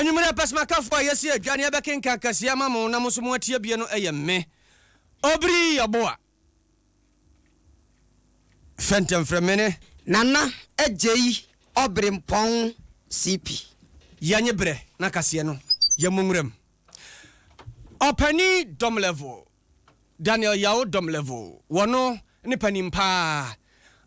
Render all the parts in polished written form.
Anwummerɛ pɛsɛmakafoɔ a yɛasi adwa ne yɛbɛkenkan kaseɛ ama mo na mo nso moatie bie no yɛ me, Obiri Yeboah. Fɛntɛmfrɛmene. Nana Agyei Ɔberempɔn CP. Yɛnye berɛ na kaseɛ no yɛmmɔ nwuram. Ɔpanin Domlevo, Daniel Yao Domlevo, wɔno ne panin paa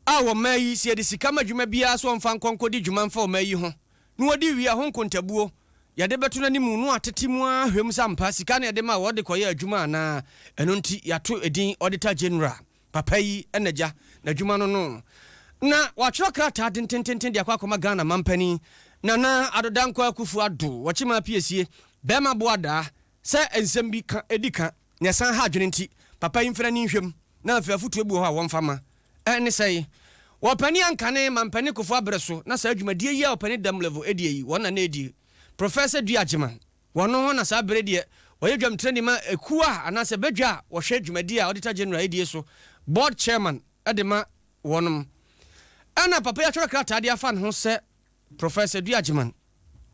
a wɔma yi sɛ yɛde sika ma dwuma biara sɛ ɔmfa nkɔ nkɔdi dwuma mfa ɔma yi ho na wɔdi wie a ho nkontabuo yɛde bɛto n'anim no atete mu ara hwɛ mu sɛ ampa sika no yɛde ma wɔde kɔyɛ adwuma anaa. Ɛno nti yɛato edin Auditor General. Papa yi na gya n'adwuma no no na watwerɛ krataa dentententen de akɔ akɔma Ghana mampanin Nana Addo Dankwa Akuffo Addo Wɔkyema Apiesie Bɛɛma Boadaa sɛ nsɛm bi ka ɛdi ka na ɛsan ha adwene nti papa yi mfa n'ani nhwɛ mu na afei afotuo bi wɔ hɔ a wɔmfa ma. Ɛne sɛn? Wɔ ɔpanin ankane mampanin Kufuor aberɛ so na saa dwumadie yi a ɔpanin Damlevo ɛdie yi wɔn na na ɛdie. Professor Dua Agyeman wɔ no ho na saa bere deɛ ɔyɛ dwamtirani ma ekuo a anaasɛ badwa a wɔhwɛ dwumadie a Auditor General ɛdie so, Board Chairman, de ma wɔnom. Ɛna papa yi atwerɛ krataa de afa ne ho sɛ Professor Dua Agyeman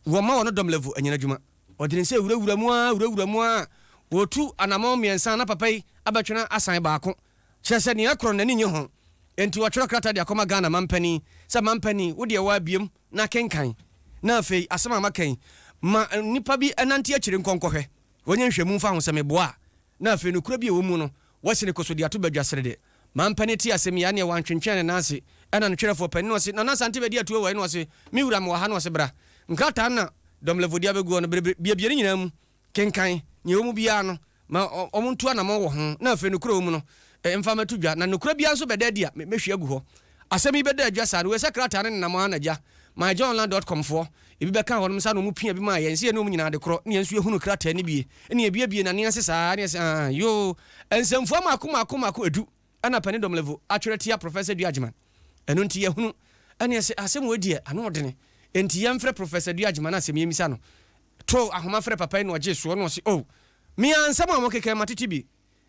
wɔ ma wɔn Domlevo anyina adwuma. Ɔde ne nsa wurawura mu ara wurawura mu ara wɔtu anamɔn mmiɛnsa na papa yi abɛtwene asan baako. Kyerɛ sɛ nea ɛkorɔ no n'ani nnye ho. Enti ɔtwerɛ krataa de akɔma Ghana mampanin sɛ mampanin wo deɛ woabiem na kenkan na afei asɛm a maka yi ma nnipa bi nnante akyire nkɔ nkɔhwɛ, wɔnyɛ nhwɛmu mfa ho sɛ meboa a, na afei nokorɛ bi a ɛwɔ mu no wɔasi no koso de ato badwa serede. Mampanin tee asɛm yi a ɛneɛ wantwentwɛn ne nan ase ɛna no twerɛfoɔ panin no ɔse Nana Asante bɛdi atuo wɔ he na ɔse me wura mewɔ ha na ɔse bra nkrataa no na Dɔmlɛfo de abɛgu hɔ no berebre biabia ne nyinaa mu Kenkan nea ɛwɔ mu biara no, ma wɔntu anammɔn wɔ ho, na afei nokorɛ a ɛwɔ mu no, mfa mmɛto dwa, na nokorɛ biara nso bɛda adi a, mɛhwie agu hɔ. Asɛm yi bɛda adwa saa no, wei sɛ krataa no nenam ara na gya. MyJoyOnline dot com foɔ, ebi bɛkaa hɔnom saa na wɔpia bi maa yɛn, sɛ yɛne wɔn nyinaa ade korɔ, na yɛn nso yɛhunu krataa no bie, na yɛbuebue n'ane ase saa ara, na yɛse, Ah, yoo, nsɛmfua mmaako mmaako mmaako edu na Panin Domelevo atwerɛ tia Professor Dua Agyeman. Ɛno nti yɛahunu, ɛne yɛse, asɛm wei deɛ, ano ɔdene, enti yɛmfrɛ Professor Dua Agyeman na asɛm yi yɛmmisa no. Too ahoma frɛɛ papa yi na ɔgyee soɔ na ɔse, Oh, me ara nsɛm a mokeka yi matete bi,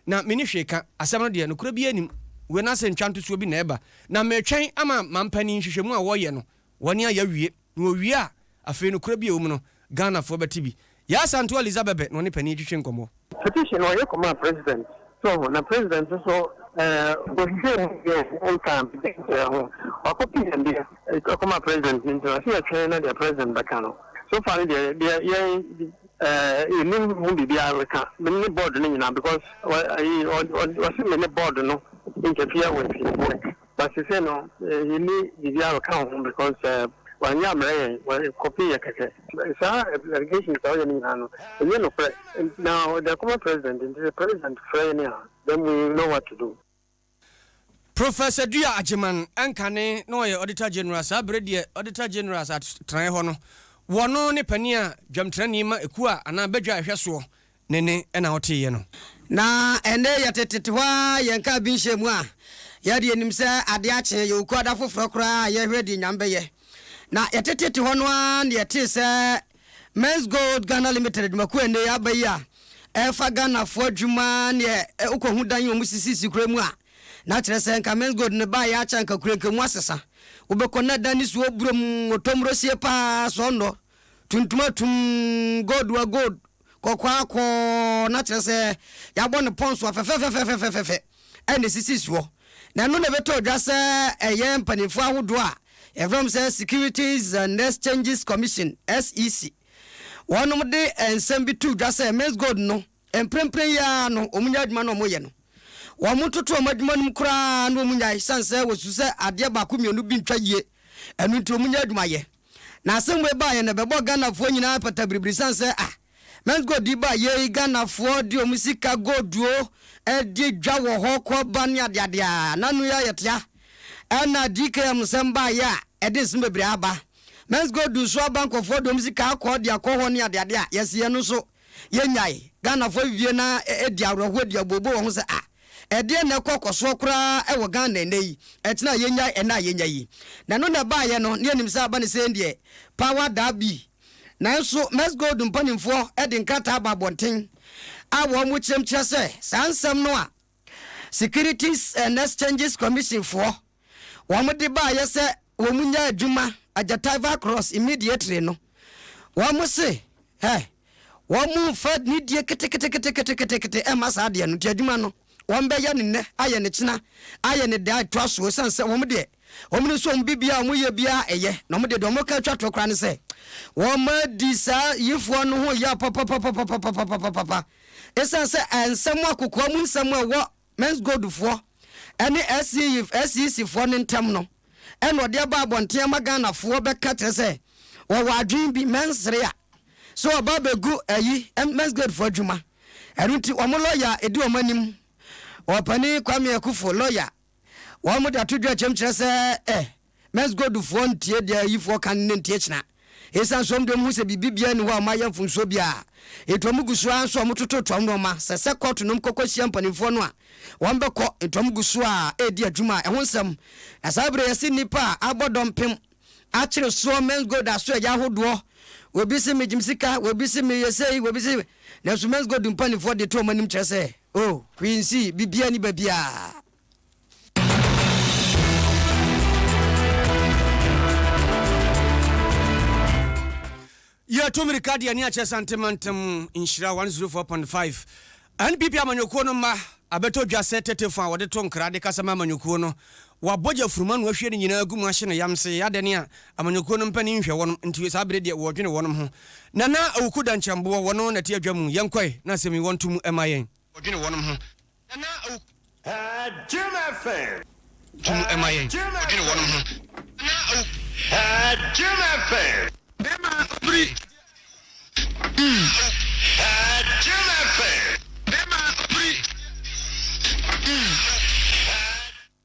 na menni hwee ka. Asɛm no deɛ, nokorɛ biara nnim. Wei no asɛ ntwa ntosoɔ bi na ɛreba, na meretwɛn ama mampanin nhwehwɛmu a wɔreyɛ no, wɔne ayɛ awie. Na wɔwie a, afei nokorɛ bi a ɛwɔ mu no, Ghanafoɔ bɛte bi. Yaa Asantewaa Liza Bɛbɛ na ɔne panin yi twetwe nkɔmmɔ. Petition no ɔyɛ kɔmaa president so ɔho na president nso ɛɛ ɔhwehwɛɛ mu yɛ ɔnkaa biribi nkyerɛ ho wakɔpi yɛn deɛ ɛkɔmaa president no nti no ɔse yɛtwɛn na deɛ president bɛka no so far no deɛ deɛ yɛn ɛɛ yɛnim ho biribiara reka me ne board no nyinaa because ɔyi ɔse me ne board no interfere with his work. But sesei no yɛnni biribiara bɛka wo ho because wanyɛ ammrɛ yɛn, wɔ copy yɛ kɛkɛ. Saa allegations a woyɛ no nyinaa no ɛnyɛ nokorɛ. Na ɔde akɔma president nti sɛ president frɛ yɛn a then we know what to do. Professor Dua Agyeman nkane na ɔyɛ Auditor General saa bere deɛ Auditor General atenaeɛ hɔ no wɔno ne panin a dwamtenani ma ekuo a anaa badwa a ɛhwɛ soɔ Ne nne na woteeɛ no. Na ɛnnɛ yɛtetete hɔ ara yɛnkaa bi nhyɛɛ mu a, yɛde yɛnim sɛ adeɛ akye, yɛwɔ kuada foforɔ koraa a yɛhwɛ deɛ Nyame bɛyɛ. Na yɛtetete hɔ no ara na yɛtee sɛ Mens Gold Ghana Limited adwumakuo a ɛnnɛ yi aba yi a ɛrefa Ghanafoɔ adwuma neɛ wokɔhu dan a wɔsisisisi kuro mu a, na kyerɛ sɛ nka Mens Gold no baeɛ akyɛ anka kuro nka mu asesa. Wobɛkɔ na dan no si hɔ burom, wɔtɔ mmorosie paa, sɔɔnnɔ. Tuntum atum, gold a gold, kɔkɔɔ akɔɔ, na kyerɛ sɛ yɛabɔ no pɔnso a fɛfɛfɛfɛfɛfɛ ɛna esisi soɔ. Na ɛno na ɛbɛtɔ dwa sɛ ɛyɛ mpanimfoɔ ahodoɔ a yɛfrɛ wɔn sɛ Securities and Exchanges Commission, SEC. Wɔnom de nsɛm bi too dwa sɛ Mens Gold no mprempren yi ara no wɔn nya adwuma no a wɔyɛ no. Wɔn ntoto wɔn adwuma no mu koraa na wɔn nyae sane sɛ wɔsusu sɛ adeɛ baako mmienu bi ntwa yie ɛno nti wɔn nya adwuma yɛ. Na asɛm wei baeɛ no ɛbɛbɔɔ Ghanafoɔ nyinaa patabiribiri sane sɛ ah Menzgold yi baa yei Ghanafoɔ de wɔn sika gold o di dwa wɔ hɔ kɔ ba ne adeade a n'ano yi ayɛ tea. Ɛna DKM nsɛm baeɛ a ɛde nsɛm bebree aba. Menzgold nso aba nkurɔfoɔ de wɔn sika akɔ de akɔ hɔ ne adeade a yɛse yɛn nso yɛnyae. Ghanafoɔ awie na ɛdi awerɛhoɔ di abooboo wɔ ho sɛ ah Ɛdeɛn na ɛkɔ kɔsoɔ koraa wɔ Ghana ɛnnɛ yi, ɛkyena a yɛnya ɛnnɛ a yɛnya yi? Na ɛno na ɛbaeɛ no, na yɛnim sɛ aba no sei deɛ, power daa bi. Nanso Menzgold mpanimfoɔ de nkrataa aba abɔnten a wɔkyerɛm kyerɛ sɛ saa nsɛm no a Securities and Exchanges Commission foɔ wɔn de baeɛ sɛ wɔn nya adwuma Ajataiva Cross immediately no, wɔn se. Hɛ! Wɔmfa nidie keteketeketekete mma saa adeɛ no, nti adwuma no wɔbɛyɛ no nnɛ, ayɛ no kyena, ayɛ no da a ɛtoa soɔ, ɛsiane sɛ wɔn deɛ wɔnim sɛ wɔn biribiara a wɔyɛ biara ɛyɛ, na wɔn deɛ deɛ wɔka atwa toɔ koraa ne sɛ wɔadi saa yifoɔ no ho yaw papapapapapapapapa, ɛsiane sɛ nsɛm a kokoa mu nsɛm a ɛwɔ Menzgold foɔ ne SEC foɔ no ntam no ɛna ɔde aba abɔnten ama Ghanafoɔ bɛka kyerɛ sɛ wɔwɔ adwene bi mɛnsere a sɛ ɔba abɛgu ayi Menzgold foɔ adwuma. Ɛno nti wɔn lɔya a ɛdi wɔn anim Ɔpanin Kwame Akufo lɔya wɔn de ato dwa kyɛm kyerɛ sɛ eh Menzgold foɔ ntie deɛ ayifoɔ ka no ne ntie kyena. Esiane sɛ wɔn deɛ wɔhu sɛ biribi biara nni hɔ a wɔayɛ mfomsoɔ biara nti wɔn gu so ara nso a wɔtototo wɔn nnoɔma. Sɛ sɛ kɔɔto nom kɔkɔ hyia mpanimfoɔ no a wɔn bɛkɔ nti wɔn gu so ara redi adwuma a ɛho nsɛm. Na saa berɛ yɛse nnipa a abɔ dɔmpem akyere soɔ Menzgold asoɛeɛ ahodoɔ obi se megyem sika, obi se meyɛ sei, obi se nanso Menzgold mpanimfoɔ de to wɔn anim kyerɛ sɛ oh hwee nsii, biribiara nni baabiara. Yɛtu mmirika de ani akyerɛ Sante mantam Nhyira 104.5. NPP amanyɔkuo no mma abɛtɔ dwa sɛ tetefo a wɔde to nkra de kasa ma amanyɔkuo no. Wɔabɔ gyafuruma na wɔahwie ne nyinaa agu mu ahye no yamsee. Adɛn a amanyɔkuo no mpanin nhwɛ wɔnom nti saa bere deɛ wɔredwene wɔnom ho. Nana Awuku Dankyɛmboɔ, wɔno na ɛte adwa mu. Yɛnkɔe na asɛm yi wɔnto mu mma yɛn. Wɔdwene wɔnom ho. Nana Awuku. Jim FM. To mu ma yɛn. Wɔdwene wɔnom ho. Nana Awuku. Jim FM. Bɛma obiri. Jim FM. Bɛma obiri.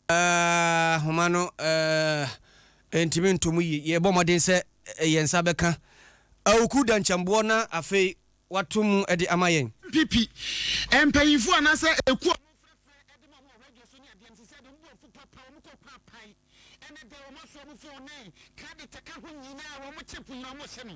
Nhoma no ntumi ntɔ mu yie. Yɛbɔ mmɔden sɛ yɛn nsa bɛka Awuku Dankyɛmboɔ na afei wato mu de ama yɛn. NPP mpanyinfoɔ anaasɛ ekuo a wɔfrɛfrɛ de ma wɔn wɔ radio so ne adeɛ no sisɛ de wɔn bo afu papa, wɔn kɔ kɔ apae ɛnɛ dɛ wɔn aso wɔn phone ne credit ka ho nyinaa wɔn chip nyinaa wɔn hyɛ no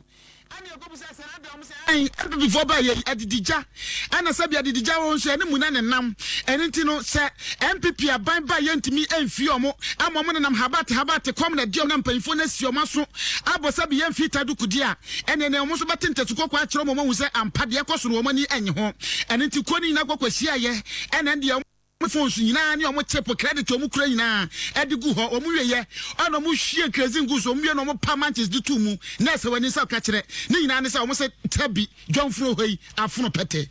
ɛne ɛkɔ bisa sɛ na adɛn wɔn sɛ ae NPP foɔ baa yɛ yi adidi gya ɛna sɛbi adidi gya wɔn nso ɛne mu na ne nam ɛne nti no sɛ NPP aban ba yɛ ntumi ɛmfie wɔn ama wɔn nenam habate habate kɔm na ɛde wɔn na mpanyinfoɔ no asi wɔn aso abɔ sɛbi yɛ mfii taduku deɛ a Ɛnneɛ nea wɔn nso bɛte ntasu kɔkɔɔ akyerɛ wɔn ahu sɛ ampa deɛ ɛkɔ so no wɔn ani nnye ho. Ɛno nti kuo no nyinaa kɔ kɔhyiaeɛ, ɛna ɛndeɛ wɔn phones nyinaa ne wɔn chip, credit a wɔn kura nyinaa de gu hɔ. Wɔn wieɛ ɛna wɔn hwie kerosene gu so, wɔn wie na wɔn pa manches de too mu. Na ɛsɛ w'ani sɛ ɔka kyerɛ. Ne nyinaa ne sɛ wɔn se tabi, dwamfuro hɔ yi, afono pɛtɛ.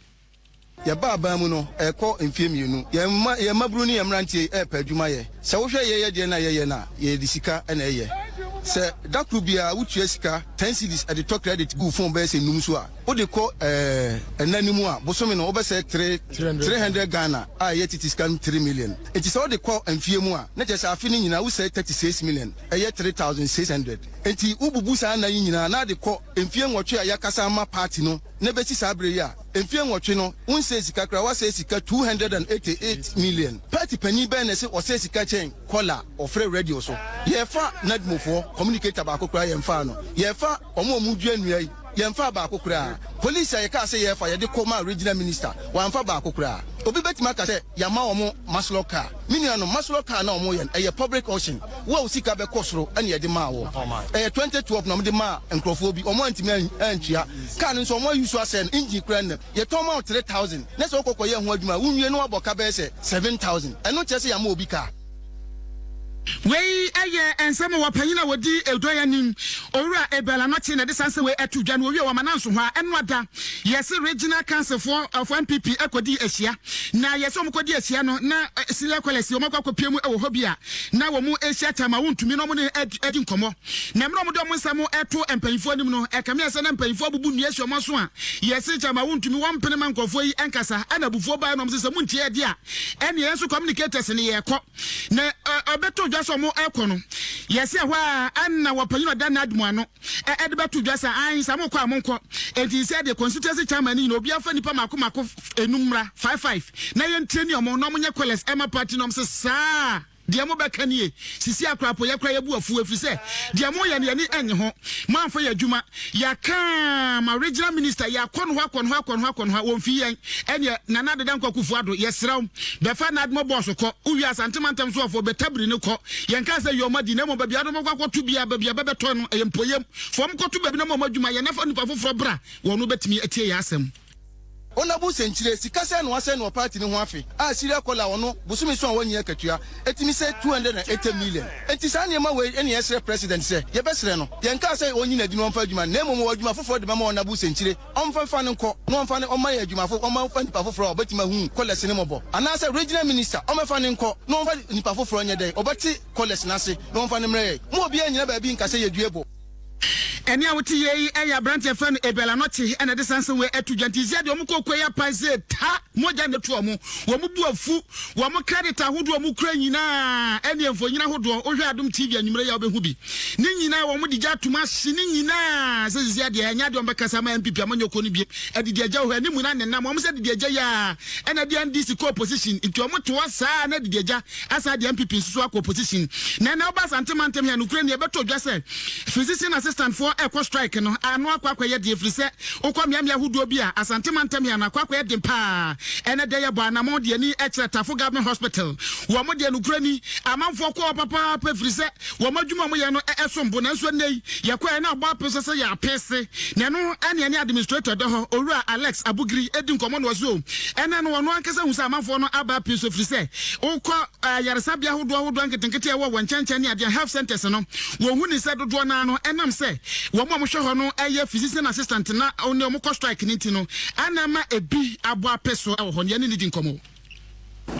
Yɛbaa aban mu no, ɛrekɔ mfeɛ mmienu. Yɛn mma, yɛn mmabunu ne yɛn mmeranteɛ yi repɛ adwuma yɛ. Sɛ wohwɛ yɛyɛ deɛ no a yɛyɛ no a, yɛde sika na ɛyɛ. Sɛ da koro biara wotua sika ten cedis de tɔ credit gu wo phone bɛyɛ sɛ nnum so a, wode kɔ ɛɛ nna no mu a, bosome no wobɛsɛe three, 300 Ghana a ɛyɛ tete sika no 3 million. Enti sɛ wode kɔ mfeɛ mu a, na kyerɛ sɛ afe no nyinaa wosɛe 36 million, ɛyɛ 3600. Enti wobubu saa nna yi nyinaa na ade kɔ mfeɛ 8 a yɛakasa ama party no na ɛbɛsi saa berɛ yi a, mfeɛ 8 no, wonsɛe sika koraa, woasɛe sika 288 million. Party panin bɛn na ɛsɛ ɔsɛe sika kyɛn caller a ɔfrɛ radio so? Yɛfa NADMOfoɔ, communicator baako koraa yɛmfaa no. Yɛfa wɔn a wɔdua nnua yi, yɛmfaa baako koraa. Police a yɛkaa sɛ yɛrefa, yɛde kɔ maa regional minister, wamfa baako koraa. Obi bɛtumi aka sɛ yɛama wɔn MASLOC car. Me nuanom, MASLOC car no a wɔyɛ no, ɛyɛ public auction. Wo a wo sika bɛkɔ soro na yɛde maa wo. Ɛyɛ 2012 na wɔde maa nkurɔfoɔ bi, wɔn antumi antua. Car no nso wɔn ayi so asɛe no, engine koraa nnam. Yɛtɔn ma wo 3000 na sɛ wokɔ kɔyɛ ho adwuma a, wonwie na woabɔ ka bɛyɛ sɛ 7000. Ɛno nkyerɛ sɛ yɛama obi car. Wei yɛ nsɛm a ɔpanyin a ɔdi dɔ yi anim, Owura Abel Anokye na ɛde saa nsɛm wei ato dwa na owie wɔ Mananso hɔ a ɛno ada yɛse Regional Council foɔ of NPP kɔdii ahyia na yɛse wɔn kɔdii ahyia no na Senior College wɔn akɔ akɔpie mu wɔ hɔ bi a na wɔn ahyia Chairman Wontumi na wɔn ne adi nkɔmmɔ na mmerɛ wɔn de wɔn nsɛm ɛto mpanyinfoɔ anim no ɛkame sɛ na mpanyinfoɔ abubu nnua asi wɔn aso a yɛse Chairman Wontumi wɔn mpene ma nkurɔfoɔ yi nkasa ɛna abufuo baeɛ na wɔn se sɛ montie ɛdeɛ a ɛne yɛn nso communicators no yɛkɔ Na ɔbɛtoo dwa sɛ wɔrekɔ no, yɛse ɛhɔ ara ɛna wɔpanyin ɔda NADMO ano de bɛto dwa sɛ ae sɛ mokɔ a monkɔ. Enti sɛ deɛ constituency chairman no nyina obiara mfa nnipa mako mako enum mmra, five five, na yɛntrani wɔn na wɔnyɛ callers ɛma party no. Wɔn se saa. Deɛ mobɛka nie, Sisi akorapo yɛ koraa yɛbu afu ɛfiri sɛ deɛ moyɛ no yɛn ani nnye ho. Moamfa yɛn adwuma. Yɛaka ama regional minister, yɛakɔ no hɔ akɔ no hɔ akɔ no hɔ akɔ no hɔ a wɔmfii yɛn. Ɛnneɛ Nana Addo Dankwa Akufo Addo, yɛsrɛ wo, bɛfa NADMO bɔɔso kɔ. Wowie a Asante mantam soɔfoɔ, bɛtabiri no kɔ. Yɛnkaa sɛ yɛ wɔn adi na mmom baabi a wode wɔn bɛkɔ akɔto biara, baabi a bɛbɛtɔ no, ɛyɛ mpoyam. Fa wɔn kɔto baabi na ma wɔn adwuma yɛ na fa nnipa foforɔ bra, wɔn bɛtumi atie yɛn asɛm. Onabu Senkyire, sika sɛn na wasɛe no wɔ party no ho afe a Syria kɔla ɔno bosome nson a wanyi akatua ɛtumi sɛ 280 million. Enti saa nneɛma wei ne yɛsrɛ president sɛ yɛbɛsrɛ no, yɛnkaa sɛ ɔnyi n'adi na ɔmfa adwuma no na mmom ɔwɔ adwuma foforɔ de bɛma Onabu Senkyire ɔmfa mfa no nkɔ na ɔmfa no ɔmma yɛn adwuma fo ɔmma ɔmfa nipa foforɔ a ɔbɛtumi ahu kɔlɛs no mmɔbɔ anaasɛ regional minister ɔmmɛfa no nkɔ na ɔmfa nipa foforɔ nyɛ dɛn ɔbɛte kɔlɛs no ase na ɔmfa no mmrɛ yɛn. Mo obiara nnyina baabi nka sɛ yɛdue bo. Ɛnne a wote yei yi yɛ aberanteɛ yɛfrɛ no Abel Anɔkye na ɛde saa nsɛm wei ato dwa. Nti seesei deɛ wɔn kɔ kuo yi apae sɛ ta mogya na ɛtu wɔn. Wɔn bo afu. Wɔn credit ahodoɔ a wɔkura nyinaa ɛne mfonyin ahodoɔ. Wohwɛ Adom TV anwummerɛ yi a wobɛhu bi. Ne nyinaa wɔn de gya atom ahye ne nyinaa sɛ seesei deɛ ɛnyɛ adeɛ wɔbɛkasa ama NPP amanyɔkuo no bio. Adidi agya wɔ hɔ anim na nenam. Wɔn sɛ adidi agya yi ara ɛna ɛde NDC kɔ opposition. Nti wɔn te hɔ saa na adidi agya asan de NPP nso so akɔ opposition. Na ɛnɛ woba Asante mantam he a, nokorɛ ni, ɛbɛtɔ dwa sɛ physician assistant foɔ ɛkɔ strike no, ano akɔ akɔyɛ den ɛfiri sɛ wokɔ mmeammea ahodoɔ bi a, Asante mantam he ano akɔ akɔyɛ den paa. Ɛnɛ da yi yɛbɔ anamɔn de ani kyerɛ Tafo Government Hospital. Wɔn deɛ nokorɛ ni, amanfoɔ kɔ hɔ papaapa ɛfiri sɛ wɔn adwuma a wɔyɛ no som bo. Nanso ɛnnɛ yi, yɛkɔeɛ na abɔ ape so sɛ yɛapese. Na ɛno ne ɛne administrator da hɔ, Owura Alex Abugiri di nkɔmmɔ na ɔse o, ɛnnɛ no ɔno ankasa hu sɛ amanfoɔ no aba ape so ɛfiri sɛ wokɔ ayaresabea ahodoɔ ahodoɔ nketenkete a ɛwɔ wɔn nkyɛnkyɛn ne adeɛ, health centers no, wɔhu ne sɛ dodoɔ no ara no ɛnam sɛ wɔn a wɔhwɛ hɔ no yɛ physician assistant na ne wɔn kɔ strike no nti no ana ama ebi abɔ ape so wɔ hɔ no, yɛne no di nkɔmmɔ.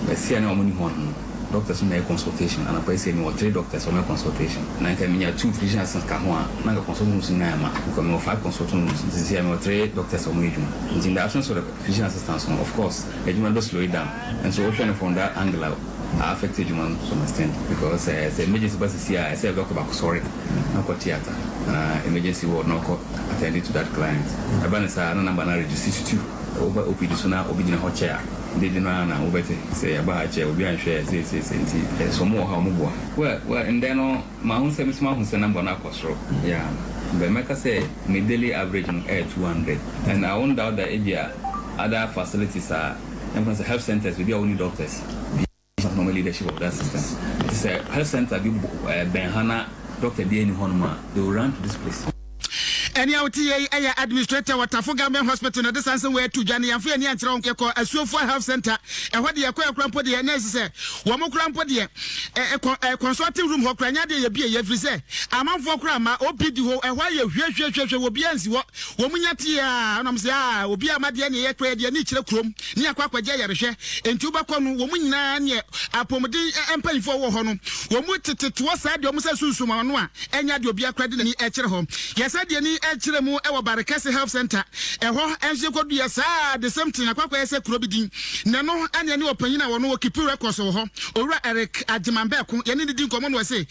Bɛsia na wɔn ni hɔn no, doctors no na yɛ consultation, anapa yi sɛ mewɔ three doctors wɔn yɛ consultation, na nka menya two physician assistants ka ho a, na nka consulting rooms no nyinaa yɛ ma, because mewɔ five consulting rooms, nti sesei a mewɔ three doctors a wɔn yɛ adwuma, nti in the absence of the physician assistants no, of course adwuma no bɛ slow it down, nso wohwɛ no from that angle a, a affect adwuma no to some extent, because sɛ emergency ba sesei a, ɛsɛ doctor baako sɔre na ɔkɔ theatre anaa emergency ward na ɔkɔ attend to that client, ɛba no saa a na number no a reduce to two. Woba OPD so na obi gyina hɔ kyɛ a, dede no ara na wobɛte sɛ yɛaba ha kyɛ, obi anhwɛ yɛ sei sei sei nti sɛ ɔmo wɔ ha a ɔmo boa. Well well ndɛ no mahu sɛ me nso mahu sɛ number no akɔ soro yeah but mɛka sɛ me daily average no ɛyɛ 200 and I won't doubt that ebia other facilities a yɛmfa no sɛ health centres baabi a wonni doctors bi. Normal leadership of that system. Nti sɛ health center bi bɛn ha na doctor biara nni hɔnom a, they will run to this place. Ɛnne a wote yei yɛ administrator wɔ Tafo Government Hospital na ɛde saa nsɛm wei ato dwa no. Yɛamfa yɛn ani ankyerɛ wɔn. Yɛkɔɔ Asuofua Health Centre, ɛhɔ deɛ yɛkɔeɛ koraa mpo deɛ na ɛsɛ sɛ wɔn koraa mpo deɛ ɛ, ɛ, consulting room hɔ koraa nyɛ adeɛ yɛbieeɛ ɛfiri sɛ amanfoɔ koraa mma OPD hɔ, ɛhɔ ayɛ hwiehwiehwiehwie, obiara nsi hɔ. Wɔn nya tee a, ɛna wɔn sɛ, ah, obiara mma deɛ neɛ yɛkɔ yɛde ani kyerɛ kurom ne yɛakɔ akɔgye ayarehwɛ. Enti wobɛkɔ no, wɔn nyinaa neɛ apɔmuden mpanyinfoɔ wɔ hɔ no, wɔn tete toɔ saa deɛ wɔn sɛ sunsum ano a ɛnyɛ adeɛ obiara koraa de n'ani kyerɛ hɔ. Yɛsan de ani kyerɛ mu wɔ Barekɛse Health Centre, ɛhɔ nso yɛkɔduiɛ saa the same thing, akɔ akɔyɛ sɛ kuro bi din. Na ɛno ɛne ɛne ɔpanyin a ɔno wɔ keep records wɔ hɔ, Owura Eric Agyeman Bɛɛko, yɛne no di nkɔmmɔ na ɔse,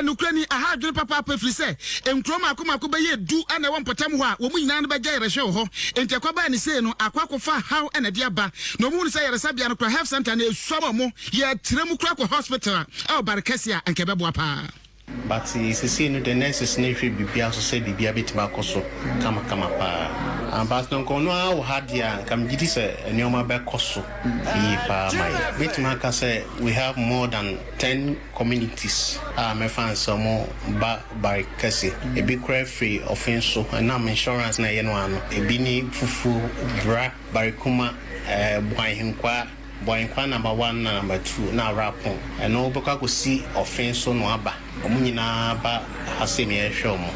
Nokorɛ ni, aha adwene papaapa ɛfiri sɛ nkuro mmaako mmaako bɛyɛ du na ɛwɔ mpɔtam hɔ a wɔn nyinaa no bɛgye ayarehwɛ wɔ hɔ. Enti ɛkɔbaa ne sei no, akɔ akɔfa haw na ɛde aba. Na wɔhunu sɛ ayaresabea no koraa, health centre no, ɛsua ma wɔn, yɛtrɛ mu koraa kɔ hospital a ɛwɔ Barekɛse a, anka ɛbɛboa paa. But sesei no deɛ nurses no rehwɛ biribiara so sɛ biribiara bɛtumi akɔ so kamakama paa. But na nka ɔno ara wɔ ha deɛ a, nka megye di sɛ nneɛma bɛkɔ so yie paa ma yɛn. Mɛtumi aka sɛ we have more than ten communities a mɛfa no sɛ wɔn ba Barry kɛse. Ebi koraa firi ɔfen so ɛnam insurance no a ɛyɛ no ano. Ebi ne Fufuo, Bra, Barikuma, eh, Boahenkwaa, Boahenkwaa number one na number two na Awrapon. Ɛno wobɛkɔ akɔsi ɔfen so na waba. Wɔn nyinaa ba ha sei na yɛhwɛ wɔn.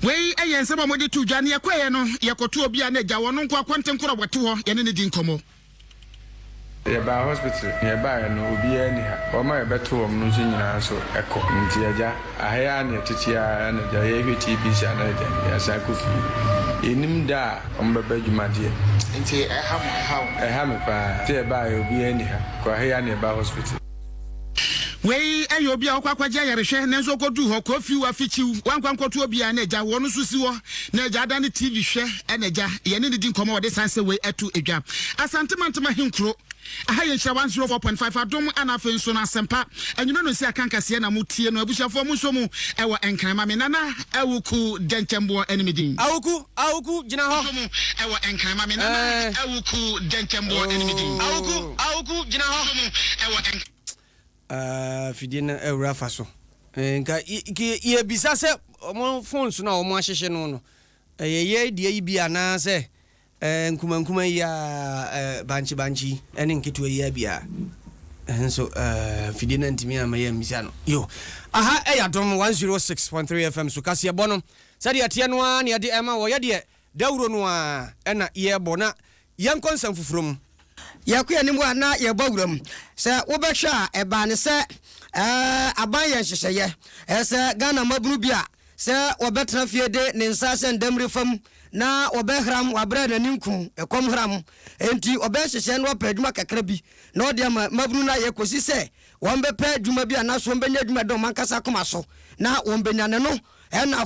Wei yɛ nsɛm a wɔde too dwa. Nea ɛkɔeɛ no, yɛkɔtoo obi a na agya wɔ no nko akɔntenkorɔ a wɔte hɔ, yɛne no di nkɔmmɔ. Yɛbaa hospital na yɛbaeɛ no obiara nni ha. Wɔn a yɛbɛto wɔn no nso nyinaa nso kɔ. Nti agya, aha yi ara na yɛtete ara na agya yɛrehwɛ TBC a na agya yɛasan akɔ fie. Yɛnnim da a wɔbɛba adwuma deɛ. Nti ɛha mo, ɛha wo? Ɛha me paa. Sɛ yɛbaeɛ obiara nni ha. Kɔ aha yi ara na yɛbaa hospital. Wei yɛ obi a ɔkɔ akɔgye ayarehwɛ nanso ɔkɔduu hɔ, Kofi Wafikyiw, wankɔ ankɔto obiara na agya wɔ no nso si hɔ na agya adane TV hwɛ na agya yɛne no di nkɔmmɔ ɔde saa nsɛm wei ato dwa. Asante Mantam Ahenkuro, aha yɛ Nhyira 104.5 Adom ɛna afei nso no Asɛmpa anwummerɛ no nsi aka nkaseɛ na motie no abusuafoɔ mo nso mu ɛwɔ Nkran ma me Nana Awuku Dɛnkyɛmboɔ ɛne me din. Awuku, Awuku, gyina hɔ. Nso mu ɛwɔ Nkran ma me Nana Awuku Dɛnkyɛmboɔ ɛne me din. Awuku, Awuku, gyina hɔ. Nso mu ɛwɔ Nkran. Ah, fidie no awura fa so. Eh, nka yɛbisa sɛ wɔn phones no a wɔn ahyehye no no, ɛyɛ yɛ deɛ yi bi anaasɛ eh, nkumankuma yi a eh, bankye bankye yi ɛne nketewa yi bi a. Nso eh, fidie no antumi amma yɛ mmisa no. Yo, aha ɛyɛ Adom 106.3 FM so kaseɛbɔ no sɛdeɛ ɛteɛ no ara na yɛde ɛma wɔ yɛdeɛ dawuro no ara ɛna yɛbɔ na Yɛnkɔ nsɛm foforɔ mu. Yɛkɔ yɛn anim a na yɛbɔ wuram. Sɛ wobɛhwɛ a, ɛbaa ne sɛ aban yɛ nhyehyɛeɛ sɛ Ghana mmabunu bi a sɛ wɔbɛtena fie de ne nsa ahyɛ ndamire fam na wɔbɛhram wɔabrɛ n'ani nku ɛkɔm hram. Enti ɔbɛyɛ nhyehyɛeɛ na wapɛ adwuma kakra bi na ɔde ama mmabunu no ayɛ kɔsi sɛ wɔbɛpɛ adwuma bi anaasɛ wɔbɛnya adwuma a ɛda wɔn ankasa akoma so na wɔbɛnya. Na ɛno na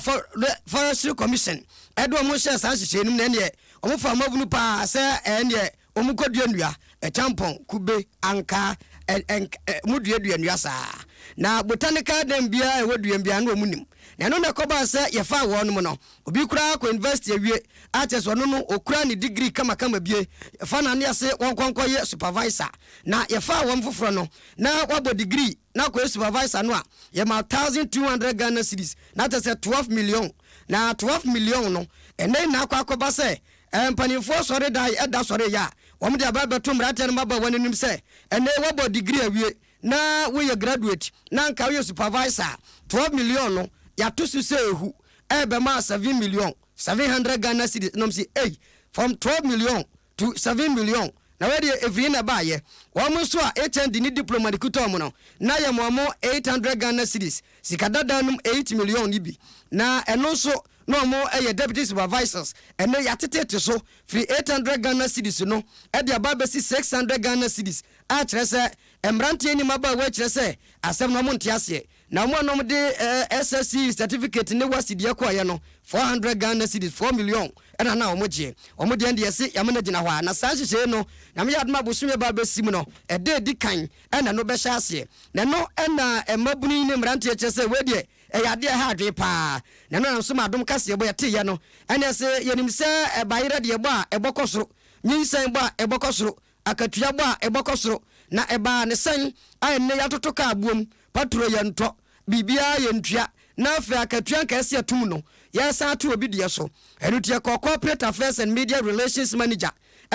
Forestry Commission de wɔn hyɛɛ saa nhyehyɛeɛ no mu na ɛnneɛ Wɔfa mmabunu paa sɛ ɛndeɛ wɔkɔdua nnua, ɛkyampɔn, kube, ankaa, ɛ ɛ ɛ wɔduadua nnua saa. Na botanical den biara a ɛwɔ duam biara na wɔnim. Na ɛno na ɛkɔbaa sɛ yɛfaa wɔnom no. Obi koraa kɔ university awie a kyerɛ sɛ ɔno no ɔkura ne degree kamakama bie. Yɛfa no ane ase wɔnkɔ nkɔyɛ supervisor. Na yɛfaa wɔn foforɔ no na wabɔ degree na akɔyɛ supervisor no a, yɛma 1200 Ghana cedis, na kyerɛ sɛ 12 million. Na 12 million no, ɛnnɛ yi na akɔ akɔba sɛ mpanimfoɔ sɔre da ɛda sɔre yɛ a, wɔn de aba abɛto mmeranteɛ no mmabaawa no anim sɛ, ɛnnɛ yi woabɔ degree awie na woyɛ graduate na anka woyɛ supervisor a, 12 million no, yɛato so sɛ ehu ɛrebɛma 7 million, 700 Ghana cedis. Na wɔn se, ei, from 12 million to 7 million, na wei deɛ ɛfiri he na ɛbaeɛ? Wɔn nso a HND ne diploma de kuta wɔn no, na yɛma wɔn 800 Ghana cedis, sika dada nom 8 million no bi. Na ɛno nso na wɔn yɛ deputy supervisors. Ɛnnɛ yɛatetete so firi 800 Ghana cedis no de aba abɛsi 600 Ghana cedis a kyerɛ sɛ mmeranteɛ ne mmabaawa kyerɛ sɛ asɛm no wɔn nte aseɛ. Na wɔn a na wɔde SSC certificate ne WASSCE deɛ kɔeɛ no, 400 Ghana cedis, 4 million, ɛna na wɔgyeɛ. Wɔn deɛ no deɛ yɛse yɛama no agyina hɔ ara. Na saa nhyehyɛeɛ no, Nyame yɛ adom a bosome ba abɛsi mu no, ɛda a ɛdi kan na ɛno bɛhyɛ aseɛ. Na ɛno na mmabunu yi ne mmeranteɛ kyerɛ sɛ wei deɛ ɛyɛ adeɛ a ɛha adwene pa ara. Na ɛno na nso ma adom kaseɛbɔ yɛteeɛ no, ɛna ɛse yɛnim sɛ bayerɛ deɛ ɛbɔ a ɛbɔ kɔ soro, nyinsɛn bɔ a ɛbɔ kɔ soro, Akatua bɔ a ɛbɔ kɔ soro, na ɛbaa ne sɛn a ɛnnɛ yɛatoto kaa buom, paturo yɛntɔ, biribiara yɛntua, na afei akatua nka ɛsɛ yɛtom no, yɛresan ato obi deɛ so. Ɛno nti yɛkɔɔ Corporate Affairs and Media Relations Manager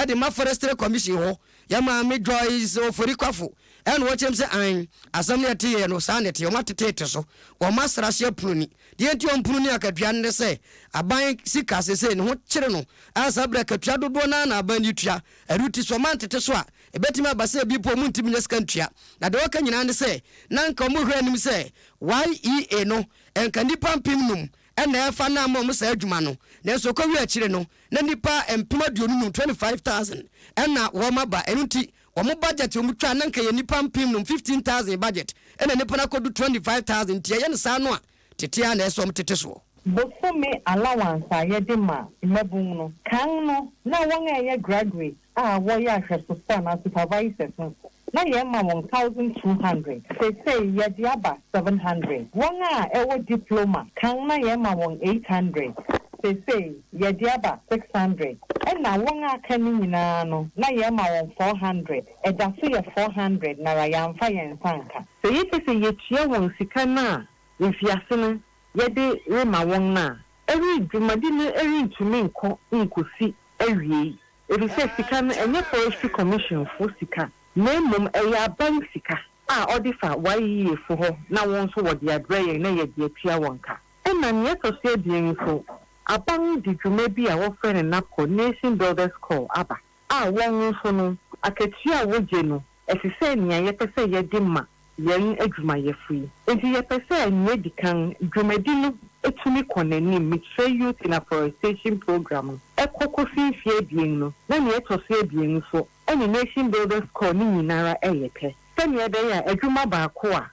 de ma Forestry Commission hɔ, yɛn maame Joyce Ofori Kwafo, ɛna ɔkyerɛ mu sɛ aane, asɛm no yɛteeɛ no saa na ɛteɛ, wɔateteete so, wɔn asrahye apono ni. Deɛ nti a wɔmpono ni akatua no ne sɛ, aban sika seesei ne ho kyere no, a saa berɛ akatua dodoɔ no ara na aban de tua. Ɛno nti, sɛ wɔantete so a, ebetumi aba sɛ ebi mpo wɔntumi nnya sika ntua. Na deɛ wɔka nyinaa ne sɛ, na anka wɔhwɛ anim sɛ YEA no, anka nnipa mpemnum na ɛrefa no ama wɔn saa adwuma no. Nanso ɛkɔwiee akyire no, na nnipa 25,000, 25,000, na wɔaba. Ɛno nti, wɔn budget a wɔtwaa no, na anka ɛyɛ nnipa mpemnum, 15,000 budget, ɛnna nnipa no akɔdu 25,000. Nti ɛyɛ no saa no a, tete ara na ɛsɛ sɛ wɔtete soɔ. Bosome allowance a yɛde ma mmabun no, kan no na wɔn a ɛyɛ graduate a wɔyɛ ahwɛsofo anaa supervisors no, na yɛma wɔn 1,200. Seesei yɛde aba 700. Wɔn a ɛwɔ diploma, kan na yɛma wɔn 800, seesei yɛde aba 600. Ɛna wɔn a aka no nyinaa no, na yɛma wɔn 400. Ɛda so yɛ 400 nara yɛamfa yɛn nsa anka. Sɛ yɛpɛ sɛ yɛtua wɔn sika no a, mfiase no yɛde rema wɔn no a, ɛre dwumadi no rentumi nkɔ nkosi awiei, efisɛ sika no ɛnyɛ Forestry Commission fo sika na mmom ɛyɛ aban sika a ɔde fa YEA fo hɔ na wɔn nso wɔde abrɛ yɛn na yɛde atua wɔn ka. Ɛna nea ɛtɔ so abien nso, aban de dwuma bi a wɔfrɛ no NABCO, Nation Builders Corps, aba a wɔn nso no, akatua a wogye no ɛte sɛ nea yɛpɛ sɛ yɛde ma yɛn adwumayɛfo yi. Enti yɛpɛ sɛ nea edi kan, dwumadi no tumi kɔ n'anim, mekyerɛ Youth in Afforestation Programme no, ɛkɔ kosi mfe abien no, na nea ɛtɔ so abien nso, ɛne Nation Builders Corps no nyinara yɛ pɛ. sɛnea ɛbɛyɛ a adwuma baako a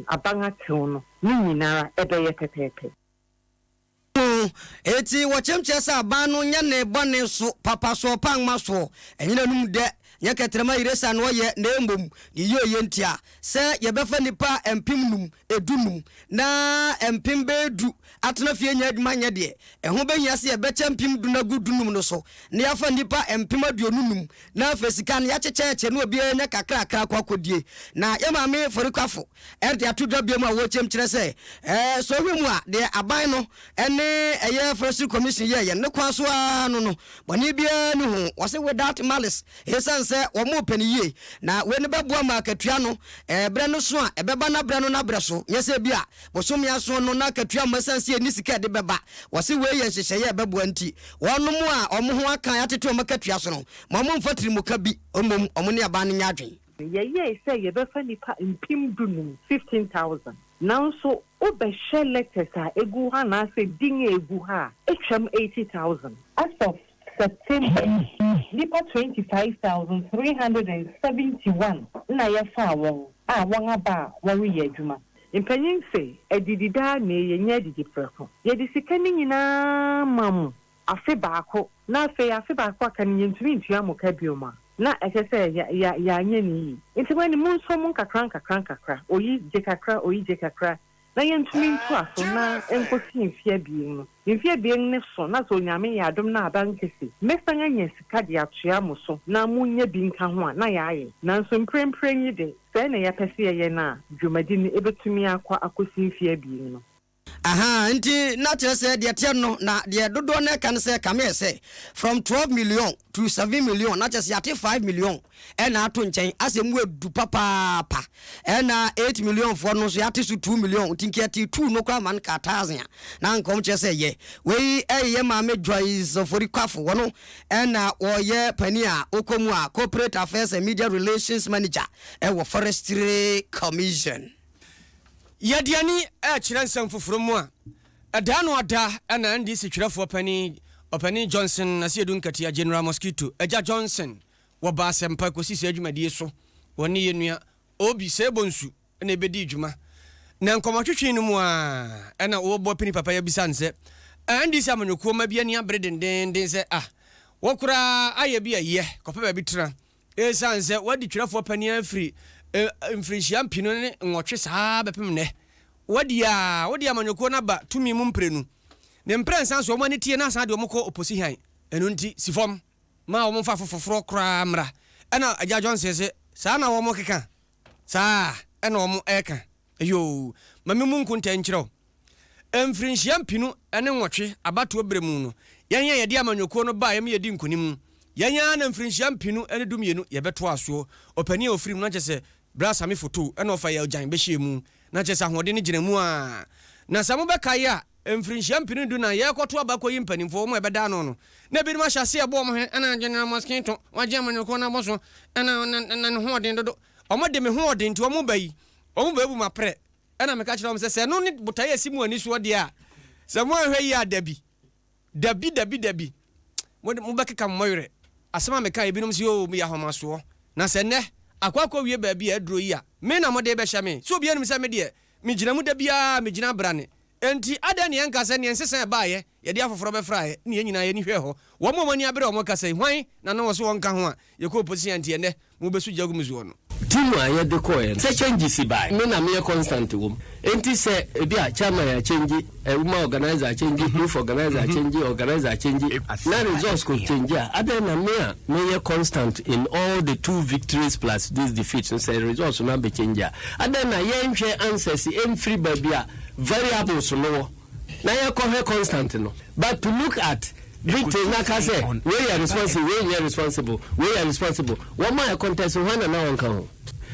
aban atew no ne nyinara ɛbɛyɛ pɛpɛɛpɛ. Ho. Enti wɔkyɛm kyerɛ sɛ aban no nyɛ ne bɔne so papa soɔ pa nwoma soɔ, ɛnyɛ n'anum dɛ, nyɛ kɛtrɛma yeresa na ɔyɛ, na mmom ne yieyɛ ntia, sɛ yɛbɛfa nnipa mpemnum, edunum, na mpem bɛyɛ du atena fie anya adwuma nyɛ deɛ, ɛho bɛhia sɛ yɛbɛkyɛ mpem du no agu dunum no so, na yɛafa nnipa 25,000, na afei sika no yɛakyekyɛkyɛ na obiara anya kakrakra akɔ akɔdie. Na yɛn maame Forikafo de ato dwa bio mu a wɔrekyɛm kyerɛ sɛ, sɛ wohwɛ mu a, deɛ aban no ne ɛyɛ Forestry Commission yɛeɛ no, ne kwan so ara no no, bɔne biara nni ho. Wɔse without malice, esiane sɛ wɔrepɛ no yie, na wei no bɛboa ma akatua no, berɛ no so a, ɛbɛba n'aberɛ no n'aberɛ so, nyɛ sɛ ebia bosome ason no na akatua mma esiane sɛ yɛnni sika a ɛde bɛba. Wɔse wei yɛ nhyehyɛeɛ a ɛbɛboa nti, wɔnom a wɔn ho aka a yɛatete wɔn akatua so no, ma wɔmfa tirimuka bi, mmom wɔne aban no nyɛ adwene. Yɛyɛe sɛ yɛbɛfa nnipa 15,000, 15,000, nanso wobɛhwɛ letters a egu hɔ anaasɛ din a egu hɔ a, atwam 80,000. As of September, nnipa 25,371 na yɛfaa wɔn a wɔaba a wɔreyɛ adwuma. Mpanyin se, Adidi daa na eye, nyɛ adidi prɛko. Yɛde sika no nyinaa ma mo afe baako, na afei afe baako a aka no yɛntumi ntua mo ka bio a, na ɛkyerɛ sɛ yɛ, yɛ, yɛanyɛ no yiye. Enti mo ani, monsɔ mu nkakrankakra-nkakra, oyi gye kakra, oyi gye kakra, na yɛntumi ntoa so na ɛnkɔsi mfe abien no. Mfe abien no so na sɛ Onyame yɛ adom na aba nkesi, mɛsan anya sika de atoa mo so na monnya bi nka ho a, na yɛayɛ. Nanso mprempren yi de, sɛɛ na yɛapɛ sɛ yɛyɛ no a, dwumadi no ebetumi akɔ akosi mfe abien no. Ahaa nti na kyerɛ sɛ deɛ ɛteɛ no na deɛ dodoɔ no ɛka no sɛ kame ɛsɛ from 12 million to 7 million na kyerɛ sɛ yɛate 5 million ɛna ato nkyɛn asɛ mu adu papaapa ɛna 8 million foɔ no nso yɛate so 2 million nti nka yɛte 2 no koraa ma no ka thousand a na nka wɔn kyerɛ sɛ yɛ wei ɛyɛ maame Joyce Ofori Kwafo wɔno ɛna wɔyɛ panin a wokɔ mu a corporate affairs and media relations manager ɛwɔ forestry commission. Yɛde ani rekyerɛ nsɛm foforɔ mu a, ɛda ano ada na NDC twerɛfoɔ panin, Ɔpanin Johnson Asiedu Nkatia, General Mosquito, Agya Johnson, wɔbaa Asɛmpa kɔsi saa dwumadie so. Wɔne yɛn nua Obi Seebonsu na ɛbɛdii dwuma. Na nkɔmmɔtwetwe no mu ara na wɔrebɔ pini papa yi abisa no sɛ, NDC amanyɔkuo mma bi ani abere dendeenden sɛ, ah, wo koraa ayɛ bi a yɛ, kɔpɛ baabi tena. Esiane sɛ wɔadi twerɛfoɔ panin afiri mfirinhyia mpenu ne nwɔtwe saa ara bɛpem nnɛ, wɔadi a wode amanyɔkuo no aba tumi mu mprenu ne mprɛnsa nso wɔn ani tie na asan de wɔn kɔ oposi hann. Ɛno nti si fam ma wɔmfa afoforɔ koraa mmra. Ɛna Agya Johnson se, Saa na wɔkeka? Saa na wɔka. Yoo, ma mimmu nkontaa nkyerɛ wo. Mfirinhyia mpenu ne nwɔtwe abatoɔ berɛ mu no, yɛn a yɛde amanyɔkuo no baeɛ ma yɛdii nkonim no, yɛn ara na mfirinhyia 2012 yɛbɛtoaa soɔ. Ɔpanin a ɔfiri mu no, na kyerɛ sɛ Bra Same Fotou na ɔfa yɛn agyan bɛhyɛɛ mu, na kyerɛ sɛ ahoɔden no gyina mu ara. Na sɛ mobɛkae a, mfirinhyia 2014 yɛrekɔto aba kɔyi mpanimfoɔ, wɔn a ɛbɛda ano no, na ebinom ahyɛ aseɛ rebɔ wɔn hwene, ɛna General Mosquito, wagye amanyɔkuo no abɔ so, ɛna na ne ho ɔden dodo. Wɔde me ho ɔden nti wɔba yi, wɔbɛbu m'aprɛ. Ɛnna meka kyerɛɛ wɔn sɛ, Sɛ ɛno ne botaeɛ a ɛsi mo ani soɔ deɛ a, sɛ moanhwɛ yie a, dabi, dabi, dabi, dabi, mode mobɛkeka mo werɛ. Asɛm a mekaeɛ, ebinom se, Oo, meyɛ ahomasoɔ. Na sɛ nnɛ, akɔ akɔwie baabi a aduro yi a, me na mode rebɛhyɛ me. So obiara nim sɛ me deɛ, megyina mu da biara, megyina abrane. Enti adɛn na yɛnka sɛ nea nsesa a ɛbaeɛ, yɛde afoforɔ bɛfraeɛ, na yɛn nyinaa yɛn ani hwɛɛ hɔ? Wɔn a wɔn ani abere a wɔkasa yi, hwan na na wɔse wɔnka ho a yɛkɔɔ opposition a enti ɛnnɛ mobɛsu gya agu me soɔ no? Team a yɛde kɔeɛ no, sɛ changes bae, me na meyɛ constant wɔ mu. Enti sɛ ebi a chairman akyɛngye, woman organiser akyɛngye, youth organiser akyɛngye, organiser akyɛngye, na results kɔ change a, adɛn na me a meyɛ constant in all the two victories plus this defeat no, sɛ results no abɛkyɛngye a, adɛn na yɛnhwɛ answers mfiri baabi a variables no wɔ na yɛkɔhwɛ constant no but to look at victory na ka sɛ wei yɛ responsible wei nyɛ responsible wei yɛ responsible wɔn a contest hwan na na wɔnka ho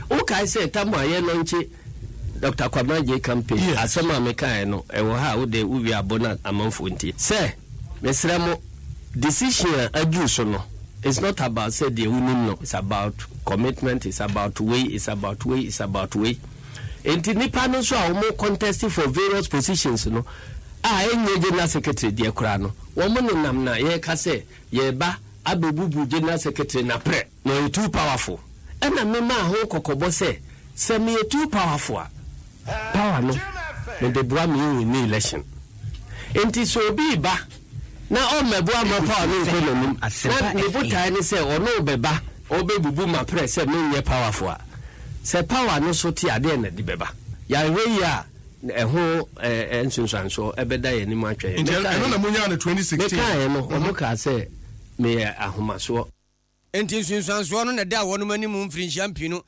wokae sɛ tam a yɛ lɔnkye Dr. Kwabena J campaign asɛm a mekaeɛ no ɛwɔ ha a wode wowie abɔ no amanfoɔ nti sɛ mesrɛ mo decision a aduru so no it's not about sɛ deɛ wonim no it's about commitment it's about wei it's about wei it's about wei Enti nnipa no nso a wɔn contest for various positions no a ɛnyɛ general secretary deɛ koraa no, wɔn nenam na yɛreka sɛ yɛreba abɛbubu general secretary no aprɛ na ɔyɛ too powerful. Ɛna memaa ho kɔkɔbɔ sɛ, sɛ meyɛ too powerful a, power no mede boa me nwinni election. Enti sɛ obi reba na ɔmmɛboa mma power no nkɔ n'anim, na ne botae ne sɛ ɔno rebɛba ɔrebɛbubu m'aprɛ sɛ menyɛ powerful a, sɛ power no so te a, deɛn na ɛde bɛba? Yɛanhwɛ yie a, ɛho nsunsuansoɔ bɛda yɛn anim atwɛn yɛn. Nti ɛno na monyaa no 2016? Mekaeɛ no, wɔkaa sɛ meyɛ ahomasoɔ. Enti nsunsuansoɔ no na ɛda wɔnom anim mfirinhyia mpinu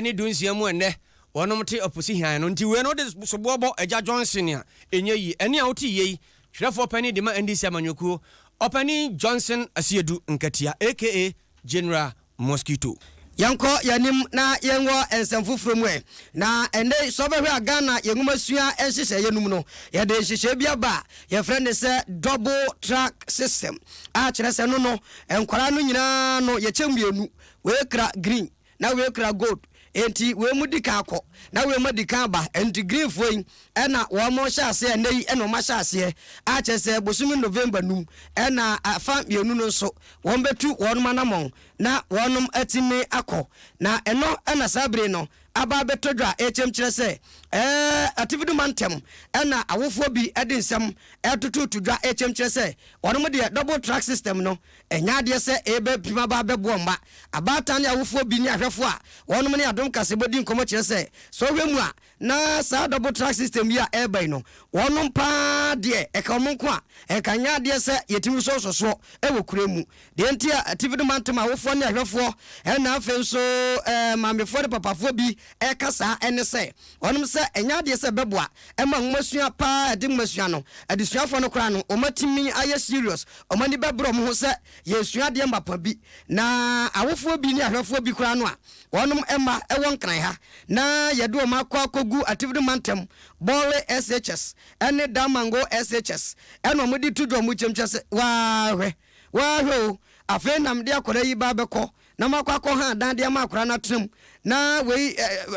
ne dunsia mu ɛnnɛ wɔnom te ɔposi hann no nti wei no wode soboɔ bɔ Agya Johnson a ɛnyɛ yie. Ɛnne a wote yei twerɛfoɔ panin de ma NDC amanyɔkuo Ɔpanin Johnson Asiedu Nkatia aka General Mosquito. Yɛnkɔ yɛn anim na yɛnwɔ nsɛm foforɔ mu ɛ. Na ɛnnɛ yi, sɛ wobɛhwɛ a Ghana yɛn nwomasua nhyehyɛeɛ no mu no, yɛde nhyehyɛeɛ bi aba a yɛfrɛ no sɛ double track system a kyerɛ sɛ no no, nkwadaa no nyinaa no yɛkyɛ mmienu, wei kura green na wei kura gold. Enti wei mu di kan kɔ na wei mu adi kan ba. Enti greenfoɔ yi ɛna wɔn hyɛ aseɛ ɛnnɛ yi ɛna wɔn ahyɛ aseɛ a kyerɛ sɛ bosome November num ɛna afa mmienu no nso wɔn bɛtu wɔn anamɔn na wɔnom atumi akɔ, na ɛno na saa bere no aba abɛtɔ dwa a ɛkyɛm kyerɛ sɛ ɛɛ Atifido mantam na awofoɔ bi de nsɛm ɛtototo dwa ɛkyɛm kyerɛ sɛ wɔnom deɛ double track system no ɛnyɛ adeɛ sɛ ɛbɛpim aba abɛboɔ mma. Abaatan ne awofoɔ bi ne ahwɛfoɔ a wɔnom ne Adom Kaseɛbɔ di nkɔmmɔ kyerɛ sɛ sɛ wohwɛ mu a Na saa double track system yi a ɛreba yi no, wɔnom paa deɛ ɛka wɔn nko a, ɛnka nyɛ adeɛ sɛ yɛtumi sɔ nsɔsoɔ wɔ kuro mu. Deɛ nti a Atifi do Mantam awofoɔ ne ahwɛfoɔ ɛna afei nso ɛɛ maamefoɔ ne papafoɔ bi ɛreka saa ɛne sɛ, wɔnom sɛ ɛnyɛ adeɛ sɛ ɛbɛboa ɛma nwomasua paa ɛde nwomasua no, adesuafoɔ no koraa no wɔn atumi ayɛ serious, wɔn ani bɛbrɛ wɔn ho sɛ yɛresua adeɛ mapa bi. Na awofoɔ bi ne ahwɛfoɔ bi koraa no a wɔnom mma wɔ Nkran ha na yɛde wɔn akɔ akɔgu Atifido Mantam, Bole SHS ne Damango SHS ɛna wɔde to dwa wɔn kyɛm kyɛ sɛ waa hwɛ, waa hwɛ o, afei na mede akwadaa yi ba abɛkɔ na makɔ akɔ ha dan de ama akwadaa no atena mu na wei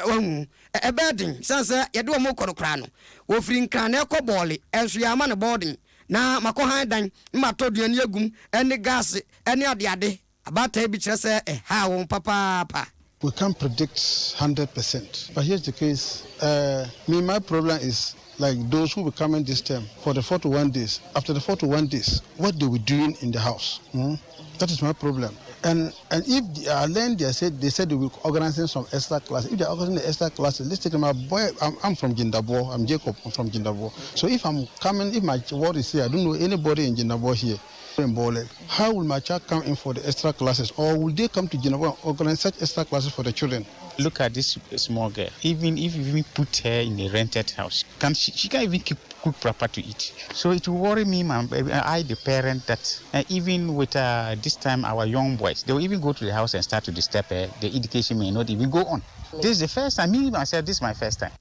wahu ɛbɛyɛ den sane sɛ yɛde wɔn rekɔ no koraa no wɔfiri Nkran na ɛkɔ Bole nso yɛama no boarding na makɔ han dan na matɔ aduane agum ne gaase ne adeade. Abaatan bi kyerɛ sɛ ɛhaa wɔn papaapa. We can't predict 100% but here's the case uh, me my problem is like those who will be coming this term for the 41 days after the 41 days what they were doing in the house hmm? that is my problem and and if they are learned they said they said they will be organizing some extra classes if they are organizing the extra classes let's take my boy i'm, I'm from Jindabo i'm Jacob I'm from Jindabo so if I'm coming if my ward is here I don't know anybody in Jindabo here in Bole. How will my child come in for the extra classes or will they come to Geneva and organize such extra classes for the children? Look at this small girl. Even if you put her in a rented house, can she, she can't even keep cook proper to eat. So it will worry me, man, I, the parent, that uh, even with uh, this time our young boys, they will even go to the house and start to disturb her. The education may not even go on. This is the first time, me myself, this is my first time.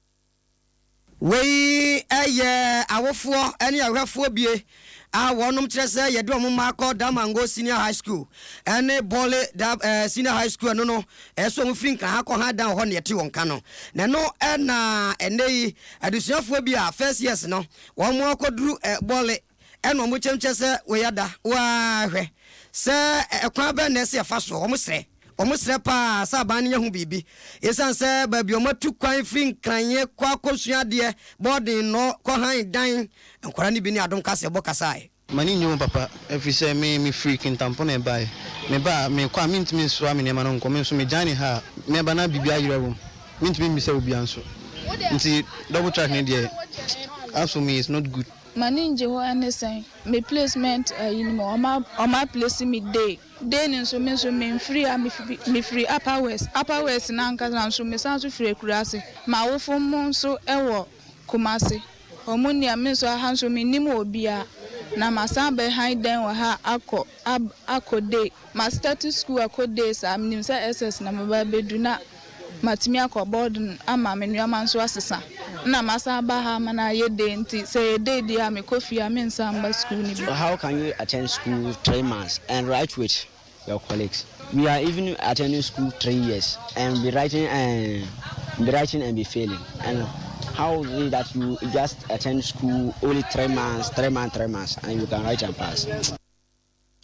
Wei yɛ awofoɔ ne ahwɛfoɔ bie a wɔnom kyerɛ sɛ yɛde wɔn mma akɔ Damango Senior High School ne Bole da, eh, Senior High School ɛno no ɛsɛ wɔn firi Nkraha kɔ ha dan wɔ hɔ na yɛte wɔn ka no. Na ɛno na ɛnɛ yi adesuafoɔ bi a first years no wɔn akɔduru eh, Bole Ɛna ɔmo kyɛmkyɛ sɛ wei ada woaa hwɛ sɛ ɛkwan bɛn na ɛsɛ yɛfa soɔ ɔmo srɛ ɔmo srɛ paa sɛ aban no nyɛ ho biribi esiane sɛ baabi ɔmo atu kwan firi nkranye kɔ akɔ sua adeɛ bɔɔden nnɔ kɔ han dan nkwadaa no bi ne adom kaseɛbɔ kasaeɛ. M'ani nnye ho papa, ɛfiri sɛ me mefiri Kintampo na ɛbaeɛ. Meba a, mekɔ a, mentumi nsoa me nneɛma no nkɔ. Me nso megyae no ha a, mɛba na biribi ayera wɔ mu. Mentumi mmisa obiara nso. Nti double track no deɛ, as for me, it's not good. M'ani ngye ho ɛne sɛn me placement ayi no mu ɔma ɔma place me day day no nso me nso me nfiri ha me firi me firi upper west upper west no ankasa nso me san nso firi akuraase m'awofo mo nso ɛwɔ Kumasi ɔmo nni ha me nso aha nso me nnim obiara na masan abɛ han dan wɔ ha akɔ ab akɔ day. Ma starte school akɔ day saa menim sɛ SS na mɛba abɛdu na matumi akɔ boarding ama me nnoɔma nso asesa na masan aba ha ama no ayɛ day nti sɛ ɛyɛ day deɛ a mekɔ fie a mensan mba school no bio. How can you attend school 3 months and write with your colleagues? We are even attending school 3 years and be writing and be writing and be failing. And how is it that you just attend school only 3 months, 3 months, 3 months, and you can write and pass?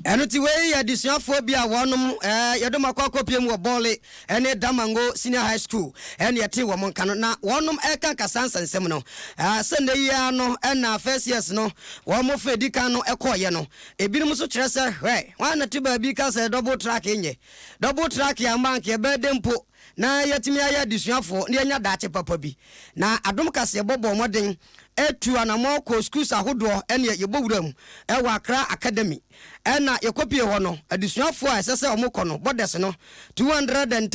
Ɛno nti wei yɛ adesuafoɔ bi a wɔnom yɛde wɔn akɔ akɔpie mu wɔ Bɔle ne Damango Senior High School ɛne yɛtee wɔn nka no na wɔnom ɛreka nkasa nsɛnsɛm no sɛ nnɛ yi ara no ɛna first years no wɔn fa edi kan no ɛkɔɔyɛ no ebinom nso kyerɛ sɛ hwɛ hwan na te baabi ka sɛ double track nyɛ double track amma anka ɛbɛyɛ dɛ mpo na yɛatumi ayɛ adesuafoɔ na yɛanya daakye papa bi na adom kaseɛbɔ bɔɔ mmɔden tu anamɔn kɔɔ schools ahodoɔ ɛneɛ yɛbɔ wura mu wɔ Accra Academy ɛna yɛkɔpie hɔ no adesuafoɔ a ɛsɛ sɛ wɔn kɔ no borders no 237,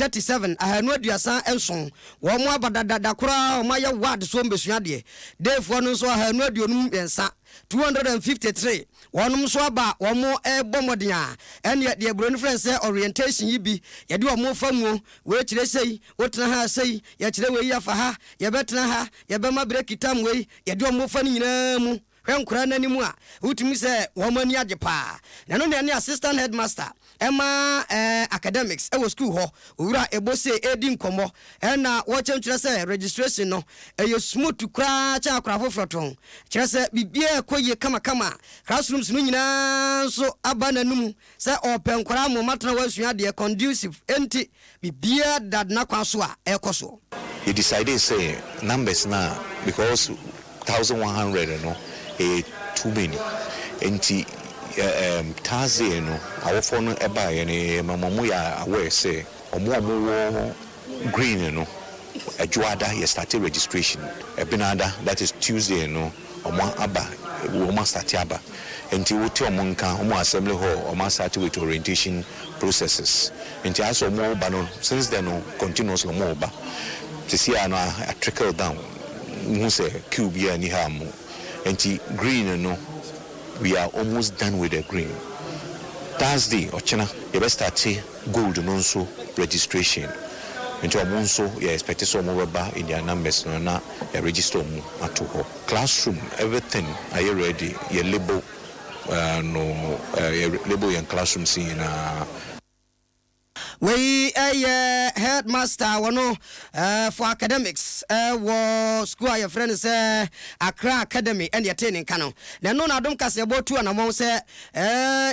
237, wɔn aba dadada koraa wɔn ayɛ ward so wɔn bɛsua adeɛ Dayfoɔ no nso 253, 253, wɔnom nso aba a wɔn rebɔ mmɔden a ɛneɛ deɛ buroni frɛ no sɛ orientation yi bi yɛde wɔn fa muo wei kyerɛ sei wotena ha sei yɛkyerɛ wei afa ha yɛbɛtena ha Yɛbɛma breki tam wei, yɛde wɔn fa no nyinaa mu. Hwɛ nkwadaa no anim a, wotumi sɛ wɔn ani agye paa. Na ɛno na ɛne assistant headmaster ɛma eh, academics ɛwɔ sukuu hɔ, Owura Ebose ɛredi nkɔmmɔ. Ɛna wɔkyɛm kyerɛ sɛ registration no ɛyɛ smooth koraa kyɛn akwadaa foforɔ tɔn. Kyerɛ sɛ biribiara ɛkɔ yie kamakama. Classrooms no nyinaa nso aba n'anum sɛ ɔrepɛ nkwadaa ma wɔatena hɔ asua adeɛ, conducive. Enti Biribiara da n'akwan so a ɛrekɔ soɔ. Yɛ decidee sɛ numbers no a because 1100 no ɛyɛ too many nti ɛɛm Thursday no awofoɔ no baeɛ no yɛ ma wɔn yɛ aware sɛ wɔn a wɔwɔ green no Ɛdwoada yɛ starte registration Ɛbenada that is Tuesday no Ɔmo aba, ɔmo astate aba. Nti wote ɔmo nka, ɔmo wɔ assembly hall, ɔmo astate with orientation processes. Nti ayɛ sɛ ɔmo ba no, since then no, continuously ɔmo reba. Sisi ara no a trickle down, wohu sɛ queue biara nni ha mo. Nti green no, we are almost done with the green. Thursday, ɔkyena, yɛbɛ starte gold no nso registration. Nti ɔmo nso yɛ expect sɛ ɔmo bɛba in their numbers no na yɛ register ɔmo ato hɔ. Classroom everything ayɛ ready yɛ label no yɛ label yɛn classrooms nyinaa. Wei yɛ headmaster a wɔno for academics wɔ school a yɛfrɛ no sɛ Accra Academy ɛne yɛtee ne nka no. Na ɛno na Adom Kaseɛbɔ tu anamɔn sɛ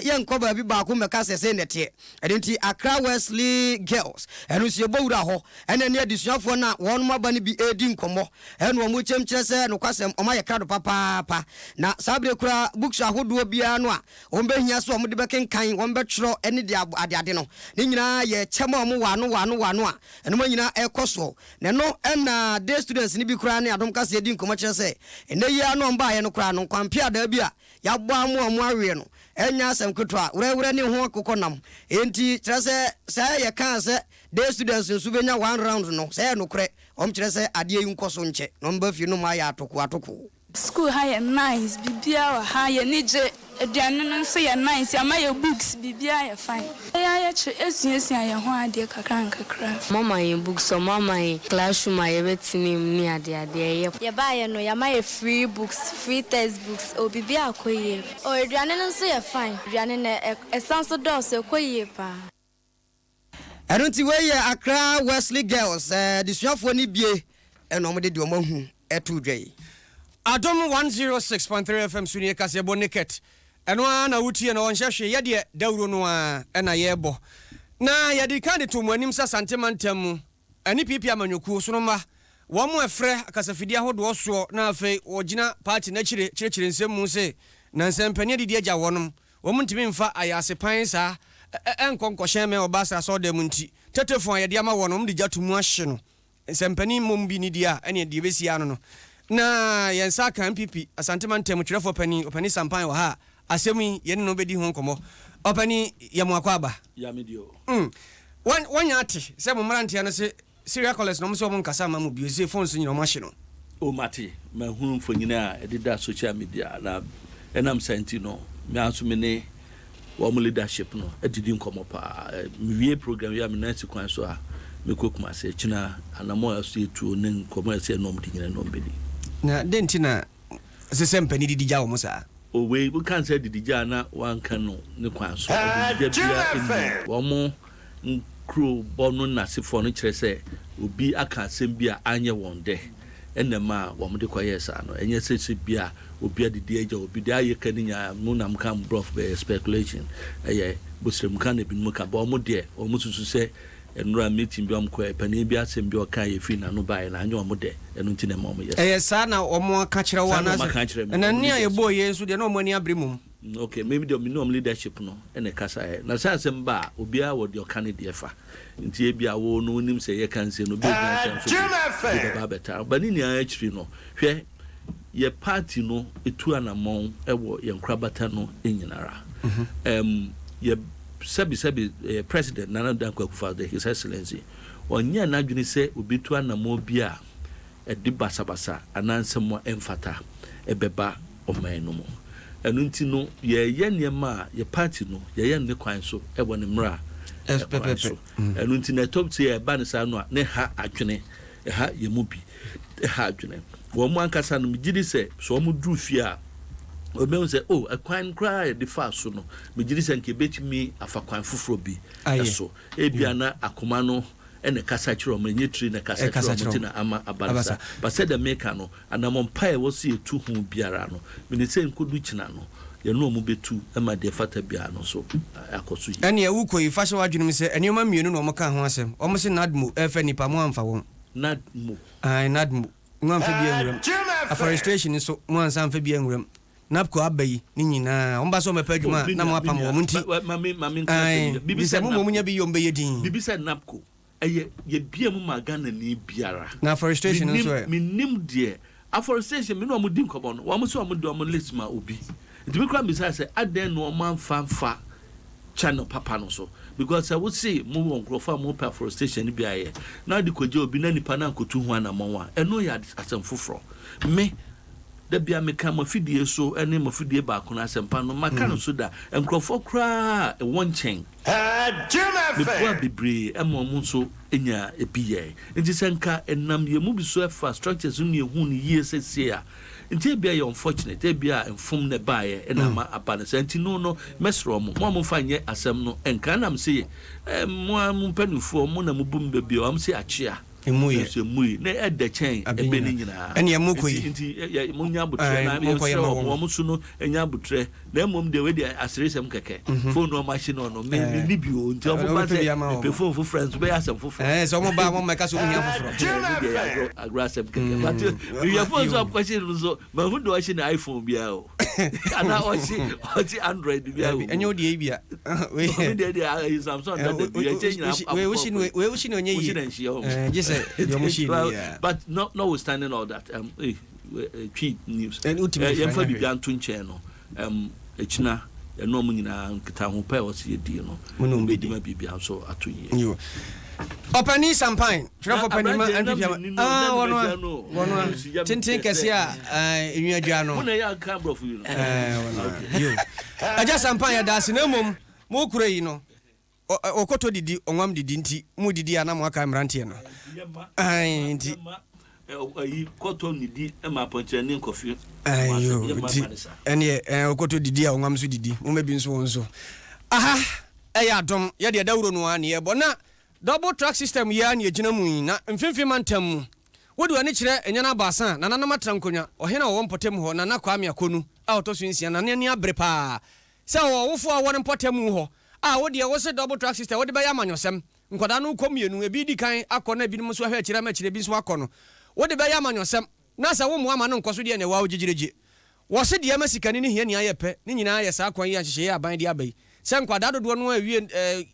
yɛnkɔ baabi baako mmɛka sɛ sei na ɛteɛ. Ɛno nti Accra Wesley Girls ɛno nso yɛbɔ wura hɔ ɛna ɛne adesuafoɔ no a wɔnom aba no bi redi nkɔmmɔ ɛna wɔn kyɛm kyerɛ sɛ nokwasɛm wɔn ayɛ krado papaapa na saa berɛ koraa books ahodoɔ biara no a wɔn bɛhia sɛ wɔn de bɛkenkan wɔn bɛtwerɛ ɛne deɛ adeade no ne nyinaa yɛ kyɛm a wɔn wɔ ano wɔ ano wɔ ano a ɛnoma nyinaa ɛrekɔ soɔ na ɛno ɛna day students no bi koraa ne Adom Kaseɛ di nkɔmmɔ kyerɛ sɛ ɛnɛ yi ara no wɔn baeɛ no koraa no nkwampea bi a Yɛabɔ amoa mu aweɛ no, ɛnyɛ asɛm ketewa. Werɛwerɛ ne ho akokɔ nam. Enti, kyerɛ sɛ, sɛ yɛkaa sɛ day students nso bɛnya one round no, sɛ ɛyɛ nokorɛ. Wɔn kyerɛ sɛ adeɛ yi nkɔ so nkyɛ, na wɔn ba fie no wɔayɛ atoko atoko. School ha yɛ nice biribiara wɔ ha yɛni gye aduane no nso yɛ nice yɛama yɛ books biribiara yɛ fine. Yɛn ara yɛkyerɛ suasua yɛn ho adeɛ kakra nkakra. Ɔmo ama yɛn books, ɔmo ama yɛn classroom a yɛbɛtena mu ne adeade, ɛyɛ. Yɛbaeɛ no yɛama yɛ free books, free text books, oh biribiara kɔ yie. Oh aduane no nso yɛ fine, aduane no ɛsan nso dɔɔso, ɛkɔ yie paa. Ɛno nti wei yɛ Accra Wesley Girls adesuafoɔ no bie na wɔde deɛ wɔahu too dwa yi. Adom 106.3 FM so nie kaseɛbɔ naked Ɛno ara na wotie no, ɔnhyɛ hwee, yɛdeɛ dawuro no ara na yɛrebɔ. Na yɛde kan de too mo anim sɛ Asante mantam mu ne PP amanyɔkuo sono mma wɔn ɛfrɛ akasafidie ahodoɔ soɔ na afei wɔgyina party no akyire kyerɛkyerɛ nsɛm mu se nansa mpanin adidi agya wɔnom, wɔn ntumi mfa ayaase pan saa nkɔ nkɔhyɛn mmɛn Ɔbaasa asɔredan mu nti tetefon a yɛde ama wɔn no wɔn de gya to mu ahye no. Sɛ mpanin mmom bi nni a, ɛneɛ deɛ ɛbɛsi ara no no. Na yɛn nsa aka NPP Asante Mantam twerɛfoɔ panin, Ɔpanin Sampan wɔ ha a, asɛm yi yɛne no bɛdi ho nkɔmmɔ. Ɔpanin, yɛ mo akwaaba. Ya me deɛ o. Mm. Wɔn, wɔanya ate sɛ mo mmeranteɛ no se Syria College no wɔn se wɔn nkasa mma mo bio, seesei phones nyina wɔn ahye no. O mate, mahunu mfonini a ɛdeda social media na ɛnam saa nti no, me ara nso me ne Wɔn leadership no didi nkɔmmɔ paa. Mewie program yi a, me nan si kwan so a mekɔ Kumasi. Akyina anammɔn a ɛsɛ yɛtuo ne nkɔmmɔ a ɛsɛ yɛne wɔn di nyinaa ne wɔn bɛdi. Na dɛn nti na ɛsɛ sɛ mpanin didi gya wɔn saa? O wei woka sɛ didi gya a na woanka no ne kwan so. Adidigya biara nni wɔn nkurobɔ no nnasefoɔ no kyerɛ sɛ obi aka asɛm bi a anyɛ wɔn dɛ. na ɛmaa wɔde kɔyɛɛ saa no. Ɛnyɛ sɛ sɛ bi a obi adidi agya obi deɛ ayɛ ka ne nyinaa mo na moka mo brɔfo bɛyɛ speculation ɛyɛ bosrɛmuka na ebinom ka but wɔn deɛ wɔn susu sɛ nnora meeting bi a wɔn kɔɛ panin bi asɛm bi a ɔkaeɛ firi n'ano baeɛ no anyɛ wɔn dɛ ɛno nti na ɛma wɔn yɛ saa. Ɛyɛ saa na wɔn aka kyerɛ wo Saa na wɔn anaasɛ aka akyerɛ me ɛna wɔn nne a leadership. yɛbɔɔ yei nso deɛ na wɔn ani abere mmom. Ok me deɛ me ne wɔn leadership no na ɛkasaeɛ na sɛ asɛm ba a obiara wɔ deɛ ɔka ne deɛ fa. Nti ebia wo no wonim sɛ yɛka nsie no obi agyina nkyɛn nso de bi bɛba abɛtaa. But ne nyinaa akyiri no, hwɛ, yɛ party no tu anamɔn wɔ yɛn nkorabata no nyinara. Um, yɛ sɛbi sɛbi yɛ president Nana Dankwa Akufo-Addo, His Excellency, ɔnyɛɛ n'adwene sɛ obetu anamɔn bi a ɛde basabasa anaa nsɛm a ɛmfata bɛba ɔman no mu. Ɛno nti no, yɛreyɛ nneɛma a yɛ party no, yɛyɛ no ne kwan so wɔ ne mmara kwan so. Ɛno nti no, ɛtɔ sɛ ɛba no saa no a, na ɛha adwene, ɛha yɛn mu bi, ɛha adwene. Wɔn ankasa no, megye di sɛ, sɛ wɔduru fie a, wɔbɛhu sɛ, oh, ɛkwan koraa a yɛde faa so no, megye di sɛ anka yɛbɛtumi afa kwan foforɔ bi so. Ebia na akoma no na ɛkasa kyerɛ wɔn, ɛnyɛ tiri na ɛkasa kyerɛ wɔn nti na ama aba no saa. But sɛdeɛ meka no, anammɔn pa a ɛwɔ sɛ yɛtu ho biara no, menim sɛ ɛnkɔdu kyena no, yɛne wɔn bɛtu ma deɛ ɛfata biara no nso akɔ so yie. Ɛnneɛ wokɔ yi, fa hyɛ w'adwene mu sɛ nneɛma mmienu na wɔkaa ho asɛm. Wɔse NADMO refa nnipa, moamfa wɔn. NADMO. Ae, NADMO. Moamfa bi anwura mu. Afforestation nso, moansan amfa bi anwura mu. NABCO aba yi ne nyinaa wɔn ba sɛ wɔn bɛpɛ adwuma a na mo apam wɔn nti ae nti sɛ mo mmom nya bi yɛ wɔn bɛyɛ din. Biribi sɛ NABCO ɛyɛ yɛbia mu ma Ghanani biara. Na afforestation nso ɛ? Mennim deɛ afforestation me ne wɔn di nkɔmmɔ no wɔn sɛ wɔn de wɔn list ma obi nti me koraa mebisaa sɛ adɛn na wɔn amfa amfa channel papa no so because sɛ wose mo wɔ nkurɔfoɔ a mopɛ afforestation no bi ayɛ na wode kɔgya obi na nipa no ankɔtu ho anammɔn a ɛno yɛ asɛm foforɔ me Da biara meka mo afidie so ne mo afidie baako no asɛmpa no, maka no so da. Nkurɔfoɔ koraa a ɛwɔ nkyɛn, meboaa bebree ma wɔn nso nyaa bi yɛe. Nti sɛ nka ɛnam yɛn mu bi so ɛfa structures no na yɛhuu no yie sɛ sei a, nti ebia ɛyɛ unfortunate, ebia mfom na ɛbaeɛ na ama aba no saa. Nti no no, mɛsrɛ mo, mo a momfa nyɛ asɛm no nka. Ɛna mese, mo ara mo mpanimfoɔ, mo na mobu me bɛ bio, mese akyea. Emu yɛ. Nanso emu yi, na ɛdɛ kyɛn Abe ɛbɛ no nyinaa. nyinaa. Ɛnneɛ mokɔ yi. Nti, nti yɛ, yɛ, monya abotrɛ Ɛɛ, na monkɔ yɛ yɛsrɛ ma wɔn, wɔn. wɔn nso no nya abotrɛ. Na mmom deɛ wei deɛ aseresɛm kɛkɛ. Phone no wɔn ahye no no, me, Ɛɛ. menni bi o. Nti wɔn ba Wɔbɛpɛ bi sɛ ama wɔn. mepɛ phone foforɔ a, nso bɛyɛ asɛm foforɔ. Ɛɛ, sɛ wɔn ba a, wɔn mmɛka sɛ wɔn hia foforɔ. Ɛno deɛ yɛ agorɔ, agorɔ asɛm kɛkɛ. But mehwɛ phone nso a wɔkɔhye no nso, Mahu deɛ ɔhye ne iPhone biara o. Anaa ɔhye ɔhye Android biara o. Ɛnyɛ wo deɛ yi bia. Wei deɛ deɛ ayi Samsung dada bi ɛkyɛ nyina abobɔ. Wei wohye no wei wohye no ɔnyɛ yie. Wohye na nhyia o. Gye sɛ deɛ ɔmo hye no yie. But not notwithstanding all that um, eh, Twi news. Yɛmfa biribiara nto nkyɛn no. Um, ɛkyina yɛne ɔmo nyinaa nkitaho pa a ɛwɔ sɛ yɛdie no, yɛbɛdi ma biribiara nso ato yie. Ɔpanin Sampan, twerɛfoɔ panin ma NPP ama, ah, wɔno a, wɔno a, tenten kɛseɛ a enwi adwa no. Mo na ɛyɛ aka aborɔfo yi no. Ɛɛ, wɔno a, yo. Agya Sampan yɛda ase na mmom mo kura yi no, ɔkɔtɔ didi, ɔnwam didi nti mo didi a na mo aka mmeranteɛ no. Ae, nti. Ayi kɔtɔ nidi ma apɔnkyerɛni nkɔfe. Ae, yo, nti ɛneɛ ɔkɔtɔ didi a ɔnwam nso didi, mo mma bi nso wɔn nso. Aha ɛyɛ adom, yɛdeɛ dawuro no ara ne yɛbɔ na double track system yi ara ne yɛgyina mu yi na mfimfini mantam mu. Wode w'ani kyerɛ Nyan Abaasa a, nananom atra nkonnwa, ɔhene a ɔwɔ mpɔtam hɔ, Nana Kwame Akonu a ɔtɔ so nsia, Nana ani abere paa sɛ ɔwɔ ɔwofo a ɔwɔ ne mpɔtam hɔ a wo deɛ wose double track system wode bɛyɛ amanyɔsɛm, nkwadaa no rekɔ mmienu, ebi redi kan akɔ na ebinom nso ahwɛ akyire ama akyire ebi nso akɔ no, wode bɛyɛ amanyɔsɛm na sɛ wommoa ma no nkɔ so deɛ na ɛwɔ a wogyegyeregye. Wɔse deɛ ɛma sikani ne hiani ayɛ pɛ ne nyinaa yɛ saa kwan yi a nhyehyɛeɛ a aban de aba yi sɛ nkwadaa dodoɔ no ara awie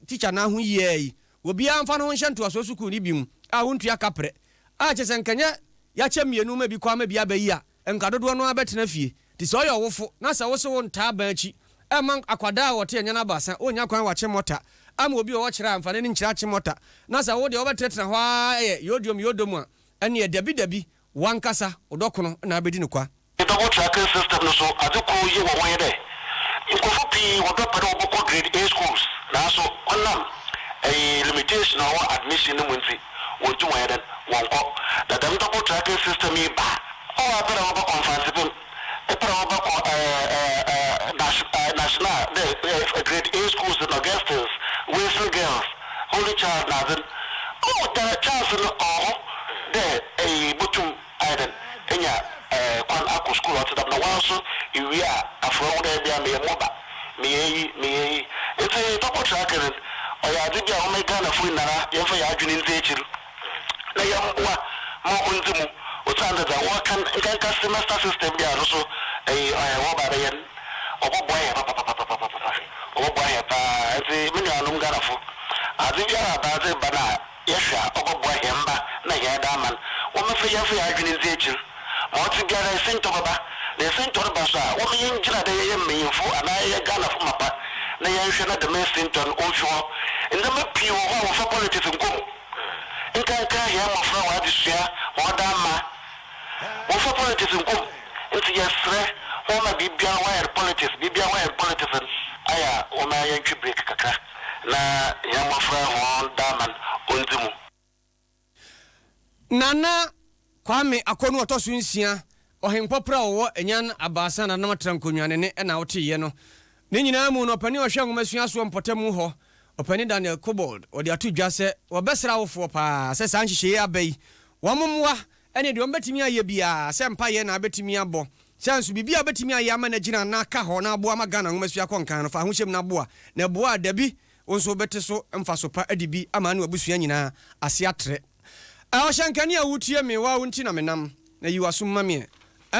tikya no ahoyiaa yi, obiara mfa ne ho nhyɛ ntoasoɔ sukuu no bi mu a wontua kaprɛ a kyerɛ sɛ nka nyɛ yɛakyɛ mmienu ma bi kɔ ama bi aba yi a Nka dodoɔ no ara bɛtena fie. Nti sɛ ɔyɛ ɔwofo na sɛ wose wo ntaa ban akyi mma akwadaa a ɔte ɛnyɛ no abaasa ɔnnya kwan wakye mɔta ama obi a ɔwɔ kyerɛ a mfa n'ani nkyerɛ akye mɔta na sɛ wo deɛ wobɛtenatena hɔ ara yɛ yodom yodom a ɛneɛ dabi dabi w'ankasa wo dɔkono na abɛdi no kwa. Double tracking system no so adze kor ye wɔ ho nye dɛ, nkorɔfo pii hɔn pɛ dɛ wɔbɔkɔ grade A schools naaso ɔnam limitation a ɔwɔ admission no mu ntsi wonntum wɔnnyɛ dɛn wɔnnkɔ. Na dɛm double tracking system yi ba a, ɔwɔ epɛ dɛ wɔbɔkɔ Mfantsipim, epɛ dɛ wɔbɔkɔ National dɛ grade A schools no, Augustine's, Wesley Girls, Holy Child na adze no, ɔwɔ dɛ chance no ɔwɔ hɔ dɛ ibotum. ayɛ dɛn enya kwan akɔ skuul a ɔtse dɛm na woara so iwie a afora hu dɛ ebia meyɛ moba, meyɛ iyi, meyɛ iyi. Ntsi double track no ɔyɛ adze bi a ɔma Ghanafo nyinara yɛmfa hɛn adwen ndzi ekyir na yɛmboa ma ondzi mu osiandɛ dza wɔreka no nkanka semester system bi a no so wɔreba abɛyɛ no ɔbɔboa hɛn papapapapapa, ɔbɔboa hɛn paa. Ntsi mo nuanom Ghanafo, adze biara a aban dze reba no a yɛhwɛ a ɔbɔboa hɛn mba na hɛn daaman, wɔmfa yɛmfa hɛn adwen ndzi ekyir. Ma ɔtse biara esintɔ bɛba, na esintɔ no ba so a, wɔma yengyina dɛ yɛyɛ mbanyimfo anaa yɛyɛ Ghanafo mapa na yɛnhwɛ na dɛm esintɔ no omfi hɔ. Ndzɛmba pii wɔ hɔ a wɔmmfa politics nnkɔ mu, nkanka hɛn mbofra hɔn adzesua, hɔn daama, wɔmmfa politics nnkɔ mu. Ntsi yɛserɛ hɔn ma biribiara wɔayɛ no politics, biribiara wɔayɛ no politics no, ayɛ a wɔmma yɛntwe break kakra na hɛn mbofra hɔn daama no ondzi mu. Nana Kwame Akonu ɔtɔ so nsia, Ɔhempɔprɛ a ɔwɔ Anyan Abaasa Nananom Atra Nkonnwa ne ne na woteeɛ no. Ne nyinaa mu no, ɔpanin a ɔhwɛ nwomasua soɔ mpɔtamu hɔ, Ɔpanin Daniel Kobold, ɔde ato dwa sɛ wɔbɛsrɛ awofoɔ pa ara sɛ saa nhyehyɛeɛ yi aba yi, wɔn mmoa ne deɛ wɔbɛtumi ayɛ biara, sɛ mpaeɛ na wobɛtumi abɔ, sɛ nso biribi a wobɛtumi ayɛ ama no agyina na aka hɔ na aboa ma Ghana nwomasua akɔ nkan no, fa ahohyɛm no aboa. Na ɛboa a, dabi, wo nso wobɛte so mfaso pa adi bi ama ne w'abusua nyinaa ase atrɛ. Ɔhyɛnkani a woretie me, wo ara wo nti na menam, na yi w'asom ma me ɛ.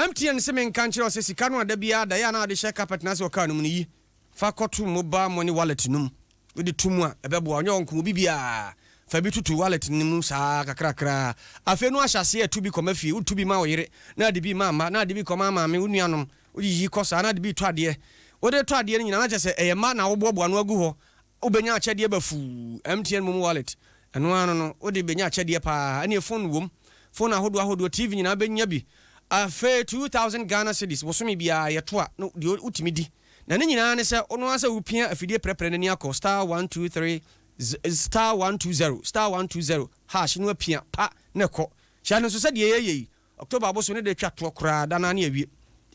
MTN se menka nkyerɛ wo sɛ sika no a da biara da yɛ a na wode hyɛ carpet no ase wɔ car no mu no yi fa kɔto mobile money wallet no mu. Wode to mu a, ɛbɛboa wo. Nyɛ wo nko, obi biara. Fa bi toto wallet no mu saa kakrakra. Afei no ahyɛ aseɛ reto bi kɔma fie. Woto bi ma wo yere, na ade bi ma mma, na ade bi kɔma maame, wo nuanom. Woyiyi kɔ saa na ade bi retɔ adeɛ. Wode retɔ adeɛ no nyinaa na kyerɛ sɛ ɛyɛ mma na woboaboa ano agu hɔ. Wobɛnya akyɛdeɛ bafuu, MTN momo wallet, ɛno ara no no, wode bɛnya akyɛdeɛ pa ara. Ɛneɛ phone wom, phone ahodoɔ ahodoɔ, TV nyinaa wobɛnya bi. Afei 2000 Ghana cedis bosome biara yɛto a, na deɛ wotumi di. Na ne nyinaa ne sɛ, wono ara sɛ wopia afidie prɛprɛ no ani akɔ *123 *120 *120 hash na wapia pa na ɛkɔ. Hyɛ no nso sɛ deɛ yɛyɛ yi, October abosom no de twa toɔ koraa da no ara ne awie.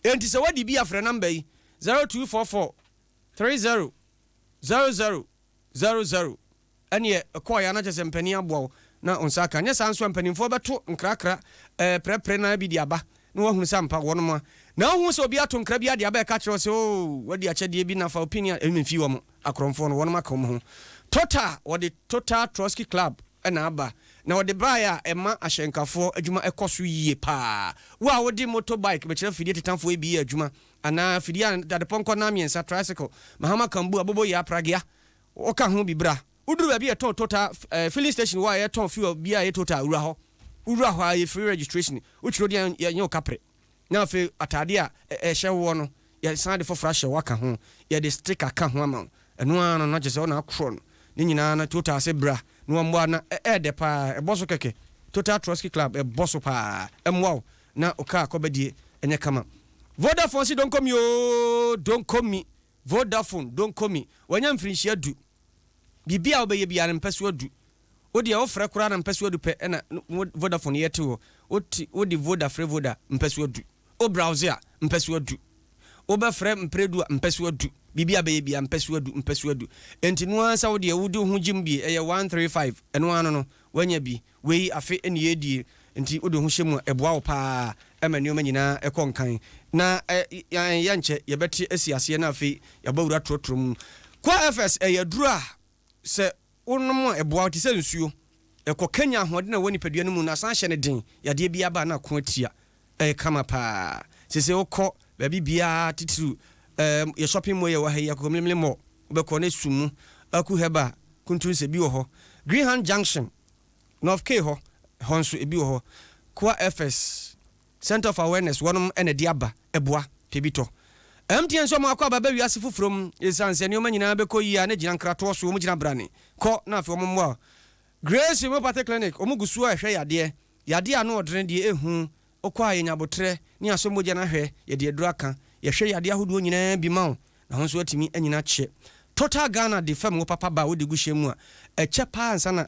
Enti sɛ woadi bi a frɛ number yi, 0244 30 00 00 ɛneɛ ɛkɔɔeɛ a na kyerɛ sɛ mpanin aboa wo na wo nsa aka. Nyɛ saa nso a mpanimfoɔ bɛto nkrakra ɛɛ prɛprɛ no ara bi de aba na woahunu sɛ ampa wɔnom a. Na wohu sɛ obi ato nkra bi ade aba ɛka kyerɛ wo sɛ oo woadi akyɛdeɛ bi na fa wo pini a ɛmfi wɔn akorɔmfoɔ no wɔnom aka wɔn ho. Total wɔde Total Trotsky Club na aba na wɔde baeɛ a ɛma ahyɛnkafoɔ adwuma kɔ so yie paa. Wo a wode motor bike bɛkyerɛ afidie tetafoɔ yi bi yɛ adwuma anaa afidie a dadepɔnkɔ nan mmiɛnsa, tricycle, Mahama Kambu, Aboboyaa, Pragea, woka ho bi bra. Woduru baabi a yɛtɔn Total eh, filling station wɔ a yɛtɔn fuel bi a ɛyɛ Total wura hɔ. Wowura hɔ a yɛ free registration. Wotwerɛ wo din a yɛnyɛ wo kaprɛ. Na afei ataadeɛ a ɛhyɛ woɔ no, yɛsan de foforɔ ahyɛ wo aka ho. Yɛde sticker ka ho ama wo. Ɛno ara no na kyerɛ sɛ wo na akorɔ no. Ne nyinaa no Total se bra na wɔmmoa na ɛyɛ dɛ paa. Ɛbɔ so kɛkɛ. Total Trotsky Club ɛbɔ so paa. Ɛmmoa wo na wo kaa kɔbɛdie nyɛ kama. Vodafone se donkomi oo donkomi. Vodafone donkomi. Wanya mfirinhyia du. Biribi a wobɛyɛ biara no mpɛsoa du. Wo deɛ wofrɛ koraa na mpɛsoa du pɛ na Vodafone yɛ te hɔ. Wote wode Voda frɛ Voda mpɛsoa du. Wo browse a mpɛsoa du. Wobɛfrɛ mprɛ du a mpɛsoa du. Biribi a bɛyɛ biara mpɛsoa du mpɛsoa du. Enti no ara sɛ wo deɛ wode wo ho gyem bi ɛyɛ 135 ɛno ara no no woanya bi. Wei afe na yɛredie nti wode wo ho hyɛ mu a ɛboa wo paa ma nneɛma nyinaa kɔ nkan. Na yɛnkyɛ yɛbɛte asi aseɛ na afei yɛabɔ awura torɔtorɔ mu. Koa FS ɛyɛ aduro a sɛ wonom a ɛboa wo te sɛ nsuo. Ɛkɔ kanyan ahoɔden a ɛwɔ nipadua no mu na asan ahyɛ no den. Yadeɛ biara ba a na ako atia. Ɛyɛ kama paa. Seesei wokɔ baabi biara titiriw yɛ shopping mall yi a ɛwɔ ha yi, Akokomlemle Mall, wobɛkɔ na ɛsum mu. Aku Herbal, Kuntunse bi wɔ hɔ. Greenhand Junction, North Quay hɔ, ɛhɔ nso ebi wɔ hɔ. Koa FS, Center of Awareness, wɔnom na ɛde aba, ɛboa, pɛ bi tɔ. MTN nso wɔn akɔ aba ba wiase foforɔ mu, esiane sɛ nneɛma nyinaa bɛkɔ yie a na gyina nkratoɔ so, wɔn gyina brane, kɔ na afei wɔn mmoa wo. Grace Homeopathy Clinic, wɔn gu so a ɛhwɛ yadeɛ, yadeɛ a ano ɔdene deɛ ɛhu, wokɔ a yɛnya aboterɛ ne asɔ mogya no ahwɛ, yɛde aduro aka, yɛhwɛ yadeɛ ahodoɔ nyinaa bi ma wo, Na ho nso atumi anyini akyɛ. Total Ghana de fam ngo papa ba a wode gu hyɛn mu a, ɛkyɛ paa ansa na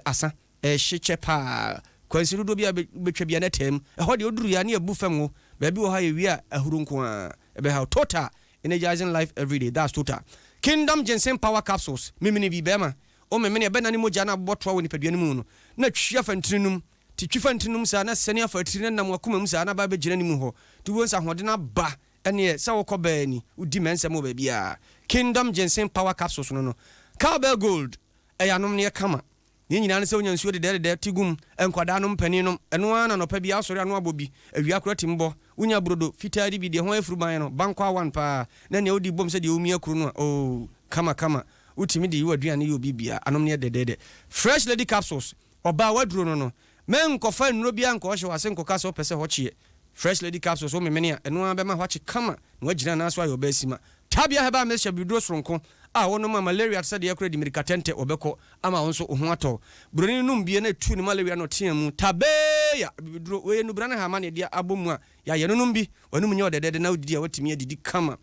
asa. Ɛhye kyɛ paa. Kwansin dodoɔ bi a wobɛtwa biara na ɛtaa mu. Ɛhɔ deɛ woduru yɛ a na yɛbu fam ngo. Baabi wɔ hɔ a yɛwie a ahuro nko ara. Ɛbɛha wo. Total, energizing life everyday. That's Total. Kingdom Ginseng Power Capsules, Memene bi, bɛrima. Womemene a, ɛbɛnane mogya no a abobɔ toa wɔ nipadua no mu no, na twi afa ntini no mu. Nti twi fa ntini no mu saa na sane afa atiri na nam w'akoma mu saa na aba abɛgyina ne mu hɔ. Nti wobɛhu sɛ ahoɔden aba ɛneɛ sɛ wokɔ baa ni, wodi mɛnsɛm wɔ baabiara. Kingdom Ginseng Power Capsules no no, Cowbell Gold, ɛyɛ anomneɛ kama. Ne nyinaa ne sɛ wonya nsuo dedɛɛdedɛɛ te gu mu, nkwadaa nom, mpanin nom. Ɛno ara na anɔpa biara wosɔre a na woabɔ bi, awia koraa tumi bɔ. Wonya brodo fitaa di bi, deɛ ho ayɛ furuban no, bankwa one paa, na nea wodi bom sɛ deɛ womia kuro no a, oh, kama kama. Wotumi de yi w'aduane yɛ obi biara, anomneɛ dɛdɛɛdɛ. Fresh Lady Capsules, Ɔbaa w'aduro no no, mɛnkɔfa nnuro biara nkɔhyɛ w'ase nkɔka sɛ wopɛ sɛ hɔ kyeɛ. Fresh Lady Capsules wo memene a, ɛno ara bɛma hɔ akye kama na woagyina nan so ayɛ ɔbaa sima. Tabia Herbal Mixture bibiduro soronko a wonom a malaria te sɛ deɛ ɛkora di mmirika tɛntɛ wɔbɛkɔ ama wo nso wo ho atɔ wo. Buroni no nom bie na ɛtuu ne malaria na ɔteaa mu. Tabeya bibiduro, wei yɛ nnubra ne hama na yɛde abɔ mu a yɛayɛ no nom bi, w'anom nyɛ ɔdɛdɛdɛ na wodidi a woatumi adidi kama.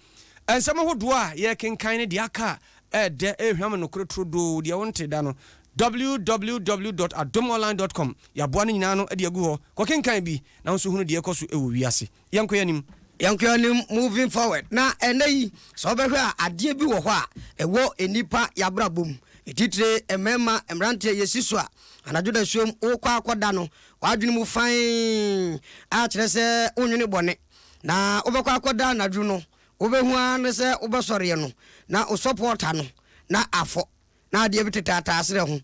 Nsɛm ahodoɔ a yɛrekenkan ne deɛ aka a ɛɛdɛ, ɛrehwam nokorɛ turodoo, deɛ wontee da no, www dot adomonline dot com, yɛaboa ne nyinaa ano de agu hɔ. Kɔkenkan bi na wo nso hunu deɛ ɛrekɔ so wɔ wiase. Yɛnkɔ yɛn anim. Yɛnkɔ yɛn anim, moving forward. Na ɛnnɛ yi, sɛ wobɛhwɛ a, adeɛ bi wɔ hɔ a ɛwɔ nnipa y'abrabɔ mu, ne titire mmarima, mmeranteɛ, yɛsi so a, anadwo dasuom wokɔ akɔda no, w'adwene mu fann a kyerɛ sɛ wonnwene bɔne. Na wobɛkɔ akɔda anadwo no, wobɛhu ara ne sɛ wobɛsɔreɛ no, na wo sɔpɔɔta no na afɔ, na adeɛ bi tetaataa serɛ ho.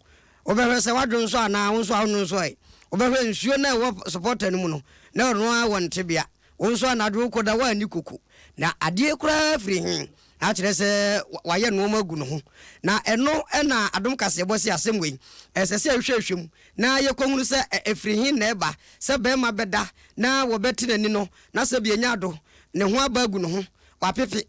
Wobɛhwɛ sɛ woadwonsɔ anaa wo nso a wonnwonsɔe. Wobɛhwɛ nsuo no a ɛwɔ sɔpɔɔta no mu no, na ɛno ara wɔ ne tebea. Wo nso anadwo wokɔda woanni koko. Na adeɛ koraa firi he? Na kyerɛ sɛ wayɛ nnoɔma agu ne ho. Na ɛno na Adom Kaseɛbɔ se asɛm wei, ɛsɛ sɛ yɛhwɛhwɛ mu na yɛkɔhunu sɛ ɛfiri he na ɛba sɛ barima bɛda na wɔbɛte n'ani no na sɛbi anya ado, ne ho aba agu ne ho, wapepe.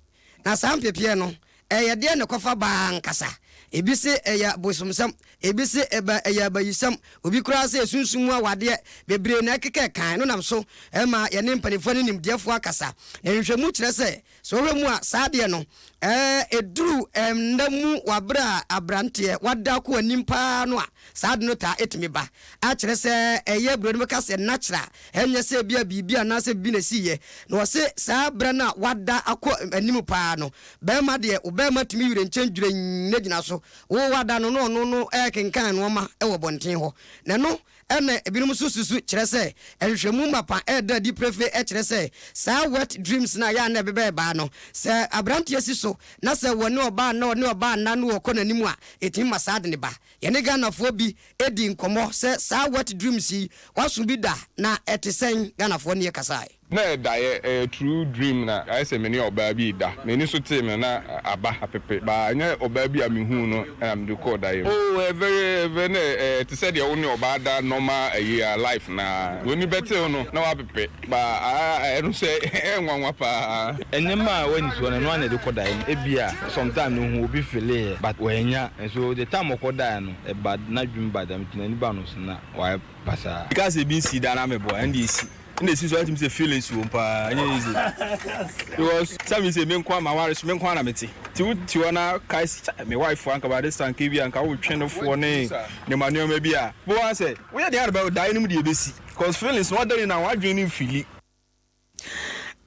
Na saa mpepeɛ no, ɛyɛ deɛn na ɛkɔfa ba ankasa? Ebi se ɛyɛ abosomsɛm, ebi se ɛba ɛyɛ abayisɛm, obi koraa se sunsum mu awadeɛ. Bebree na ɛkeka ɛka. Ɛno nam so ma yɛne mpanimfoɔ ne nimdeɛfoɔ akasa. Na nhwehwɛmu kyerɛ sɛ, sɛ wohwɛ mu a, saa adeɛ no, ɛduru nna mu wɔ berɛ a aberanteɛ wada kɔ anim pa ara no a, Saa ade no taa tumi ba, a kyerɛ sɛ ɛyɛ buroni bɛka sɛ natural, ɛnyɛ sɛ ebia biribi anaasɛ biribi na esiiɛ. Na wɔse saa berɛ no a wada akɔ anim paa no, barima deɛ, wo barima tumi werɛ nkyɛn dwirenn na gyina so. Wo wada no na ɔno no rekenkan nnoɔma wɔ bɔnten hɔ. Na ɛno na ebinom nso susu kyerɛ sɛ nhwehwɛmu mapa reda adi prefee kyerɛ sɛ saa wet dreams no a ɛyɛ a na ɛbeba ɛbaa no, sɛ aberanteɛ si so na sɛ wɔne ɔbaa nna ɔne ɔbaa nna no ɔkɔ n'anim a, ɛtumi ma saa ade no ba. Yɛne Ghanafoɔ bi dii nkɔmmɔ sɛ saa wet dreams yi waso bi da na ɛte sɛn? Ghanafoɔ ne yɛ kasae. Na ɛyɛ daeɛ, ɛyɛ true dream na ayɛ sɛ me ne ɔbaa bi reda. M'ani so tee me na aba apepe but ɛnyɛ ɔbaa bi a mehuu no na mede kɔɔ daeɛ mu. Oh ɛyɛ very ɛyɛ very na ɛte sɛ deɛ wo ne ɔbaa da normal ayi a life no ara. W'ani bɛtew no na wapepe but ɛno nso ɛyɛ nwanwa paa. Nneɛma a ɛwɔ anisoɔ no ɛno ara na ɛde kɔ daeɛ mu. Ebia sometime no ohuu obi feleeɛ but wannya. Nso the time ɔkɔ daeɛ no ɛba n'adwene ba dɛm nti n'ani ba no so na wayɛ basaa. Meka sɛ ebi nsii da na meboa ɛnde esi ɛna esi so atumi sɛ feelings wom paa ɛnyɛ easy because sɛ me sɛ me nko a maware so me nko a na mete ti wo te hɔ na kae sɛ me wife anka by this time nka ebi a nka wotwe no foɔ ne nneɛma nneɛma bi a boa sɛ woyɛ deɛ adeba daeɛ no mu deɛ ebesi because feelings no ɔda nyinaa wadwene no mfili.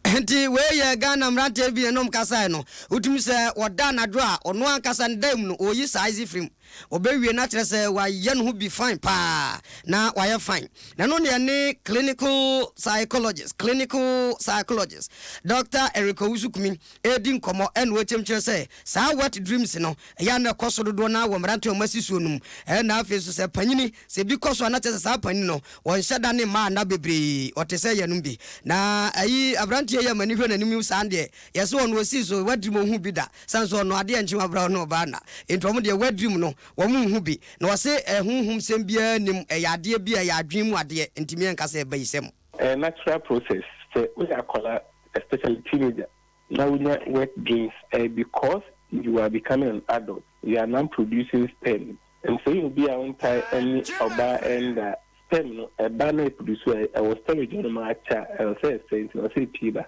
Nti wei yɛ Ghana mmeranteɛ bi na ɛnom kasaɛ no, wotumi sɛ wɔda anadwo a ɔno ankasa ne dan mu no ɔyi saa ice firi mu, ɔbɛwie na kyerɛ sɛ wayɛ ne ho bi fine paa na wayɛ fine. Na ɛno deɛ ne clinical psychologist, clinical psychologist Doctor Eric Owusu Kumi ɛredi nkɔmmɔ ɛna ɔkyɛm kyerɛ sɛ saa wet dreams no ɛyɛ a na ɛkɔ so dodoɔ no ara wɔ mmeranteɛ a wɔasi soɔ no mu ɛna afei nso sɛ panyini Sɛ bi kɔ so a na kyerɛ sɛ saa panin no ɔnhyɛ da ne mmaa nna bebree, ɔte sɛ yɛnom bi. Na ayi abranteɛ yi a m'ani hwɛ n'anim yi saa deɛ, yɛse ɔno ɔsii so wadrim ɔnhu bi da, sane sɛ ɔno adeɛ nkye wabra ɔne ɔbaa nna, enti wɔn deɛ wadrim no wɔn nhu bi. Na ɔse honhom sɛm biara nnim, ɛyɛ adeɛ bi a ɛyɛ adwene mu adeɛ, enti me ɛnka sɛ ɛbayisɛm. Ɛyɛ natural process sɛ woyɛ akwadaa especially teenager na wonya wet dreams ɛyɛ because you are becoming an adult, you are now producing sperm Nti sɛ woyɛ obi a wontae ne ɔbaa nda a, sperm no ɛba na ɛproduce a, ɛwɔ storage hɔ nom akyɛ a, ɛwɔ sɛ ɛsɛe nti ɛwɔ sɛ ɛpue ba.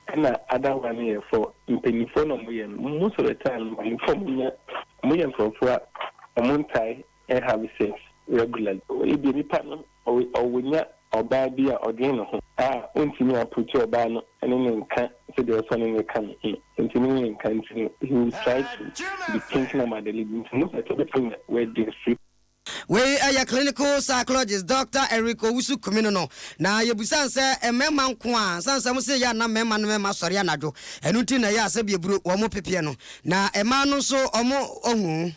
Ɛna other one no yɛ for mpaninfoɔ na wɔyɛ no, most of the time no mpaninfoɔ a wɔnya, wɔyɛ nkorɔfoɔ a wɔntae have sex regularly. Ebia nipa no Ɔwɔ nya ɔbaa bi a ɔdwen ne ho a ɔntumi approach ɔbaa no ne no nka sɛdeɛ ɔsɛ ɔne no ka no no ɔntumi ne no nka nti no he will try to be thinking about the lady nti most of the time ɔbɛtumi anya wedding free. Wei yɛ clinical psychologist Dɔkta Eric Owusu Kumino no. Na yɛbisa no sɛ mmarima nko a, ɛsiane sɛ wɔse ɛyɛ a na mmarima no mmarima sɔre anadwo, ɛno nti na ɛyɛ a sɛbi aburo wɔn pepeɛ no. Na mmaa no nso wɔn ɔhu.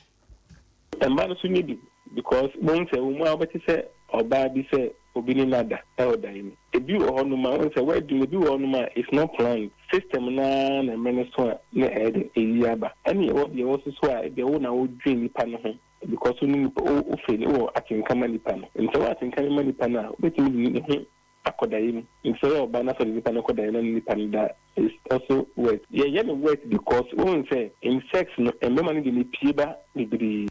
Mmaa no nso nyɛ bi because wobɛhu sɛ wɔn mu ara wobɛte sɛ ɔbaa bi sɛ obi ne no ada wɔ dan mu. Ebi wɔ hɔ nom a wohu sɛ wedding no ebi wɔ hɔ nom a it's not planned, system no ara na ɛmɛ no so a na ɛyɛ dɛn ɛyi aba. Ɛne ɛwɔ deɛ ɛwɔ nso so a ebia wo na wodwen nipa no ho because wo ne nipa wo wo feel wowɔ atenka ma nipa no. Nti sɛ wowɔ atenka no ma nipa no a wobɛtumi de ne ho akɔ daeɛ mu. Nti sɛ woyɛ ɔbaa na sɛ wode nipa no kɔ daeɛ na ne nipa no da a it's also worth. Yɛyɛ no worth because wohu sɛ in sex no mmarima no deɛ no epie ba bebree.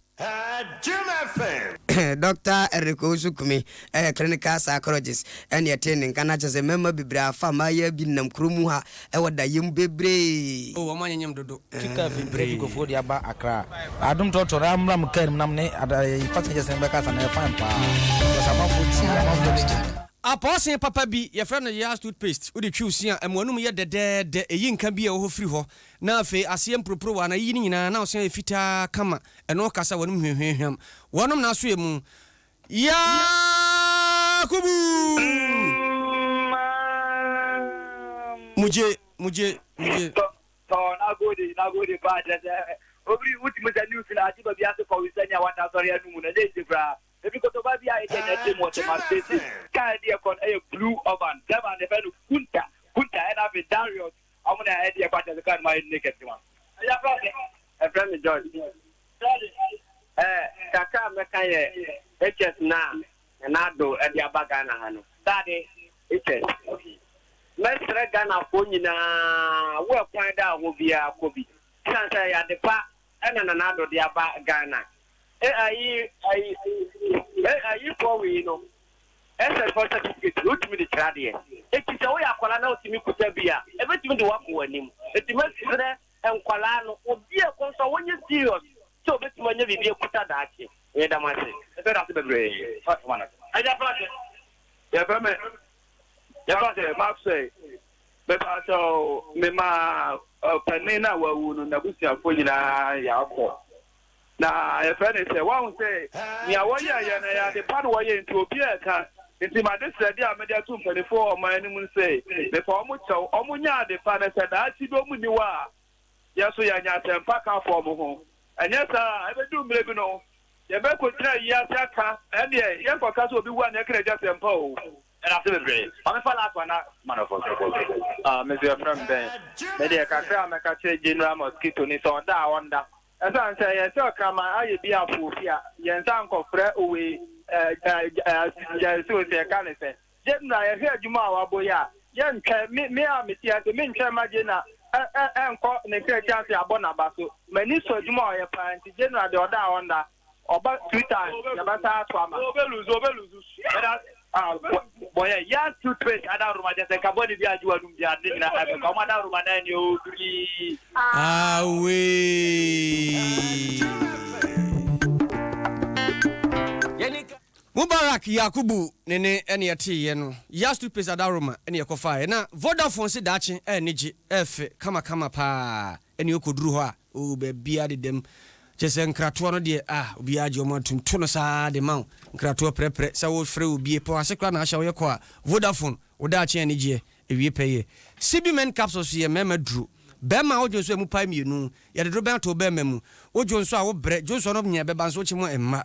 Dɔkta Eric Owusu Kumi yɛ clinical psychologist ɛna ɛtee ne nka na kyerɛ sɛ mmarima bebree afa mmaayewa bi nam kuro mu ha wɔ dayɛ mu bebree. Oh wɔn anyenyem dodo. Sika fi bebree. Traffic foɔ de aba Accra. Adom trɔtrɔ na mmra mo car mu na mo ne passengers no bɛkasa na ɛyɛ fine paa because amanfoɔ tie amanfoɔ ani gye. Apɔɔsen papa bi, yɛfrɛ no Yaz toothpaste, wode twi wo se a, ɛma w'anom yɛ dɛdɛɛdɛ, ɛyi nka bi a ɛwɔ hɔ firi hɔ, na afei aseɛ mporoporowa na ayiyi ne nyinaa, na wo se ayɛ fitaa kama, ɛno kasa w'anom hwamhwamhwam. Wɔnom na asoɛ mu. Yakubu! Mugye, mugye, mugye. Tɔ nagode nagode paa kyerɛ sɛ obiri wotumi sɛ news no agye baabi ase kɔ wisa nea wada asɔre anum no ɛnyɛ easy koraa ebi kotoba bi a yɛde ɛnyɛ gye mu ɔte ma station kaa ɛde ɛkɔ no ɛyɛ blue oven driver no yɛfrɛ no Kunta Kunta ɛna afei Darius ɔmo na ɛde ɛkɔ akyerɛ sɛ kaa no mu ayɛ naked ma ɛyɛ afra sɛ Ɛfrɛ me George. Ɛɛ kakra a mɛka yɛ HS no a Nana Addo de aba Ghana ha no. Dade HS. Mɛsrɛ Ghanafoɔ nyinaa wo ɛkwan da wo ho biara kɔ bi. Ɛsiane sɛ ɛyɛ ade pa na Nana Addo de aba Ghana. E ayi ayi e ayifoɔ wei no SS foɔ certificate no wotumi de kyerɛ adeɛ. Eti sɛ woyɛ akwadaa na wotumi kuta bi a ɛbɛtumi de wo akɔ w'anim. Eti mɛsrɛ nkwadaa no obi a ɛkɔ nso a wɔnyɛ serious sɛ obetumi anya biribi akuta daakye. Yɛda mo ase. Yɛda ase bebree. Agya Frank, yɛfrɛ me yɛfrɛ sɛ Maxwell. Mepakyɛw, mema ɔpanin no a wawu no n'abusuafoɔ nyinaa yɛakɔ. Na yɛfrɛ no sɛ wahu sɛ nea wɔyɛeɛ no ɛyɛ ade pa na wɔyɛe nti obiara ɛka. Nti m'adesrɛdeɛ a mede ato mpanimfoɔ wɔ ɔman no mu ne sɛ mepa wɔn kyɛw, wɔnyɛ ade pa na sɛ daakye bi wɔn nni hɔ a, yɛn nso yɛanya asɛmpa ka afa wɔn ho. Ɛnyɛ saa a, ɛbɛdu mmerɛ bi no, yɛbɛkɔgyina ayi ase aka, ɛnneɛ yɛnkɔka sɛ obi wu a na yɛka n'agya asɛmpa o. Yɛda ase bebree. Ma me fa last one na ma no fɔ. Ah, me nso yɛfrɛ me bɛn. Me deɛ kakra a mɛka kyerɛ General Mosquito ni sɛ ɔda a ɔnda. Ɛsiane sɛ yɛn sɛ ɔkraman ayɛ bi afo ofi a, yɛn nsa nkɔfrɛ owei gyɛnso sɛ yɛka ne sɛ. General yɛhwɛ adwuma a wabɔ yi a, yɛntwɛn, me me a mete ase mentwɛn ma General ɛnkɔ ne nkrakyi ase abɔ n'aba so. M'ani sɔ adwuma a ɔyɛ paa nti General deɛ ɔda a ɔnda. Ɔba two times yɛbɛsan ato ama. Obe luzu obe luzu ɛda ah bɔyɛ yas toothpaste ada roma kyɛ sɛ nka bɔne bi agye w'anum bi a ne nyina ɛbɛka ɔmo ada roma na ɛne obiri. Away. Mubarak Yakubu ne ne ɛne ɛteeɛ no Yas toothpaste adaworoma ɛne ɛkɔfaeɛ na Vodafone se daakye ɛanigye ɛɛfɛ kama kama paa ɛne ɔkɔduru hɔ a oo baabiara dedam kyerɛ sɛ nkratoɔ no deɛ ah obiara gye wɔn atum to no saa de ma wo nkratoɔ prɛprɛ sɛ wofrɛ obie pɔ ase koraa na ahyɛ woyɛ kɔ a Vodafone wo daakye anigyeɛ ɛwie pɛyɛ CB men capsules yɛ mmarima duro bɛrima a wodwo nso ɛmu pae mmienu yɛde duro bɛn ato wo bɛrima mu wodwo nso a wobrɛ dwonsɔ no nyɛ bɛba nso wokye mu a ɛmma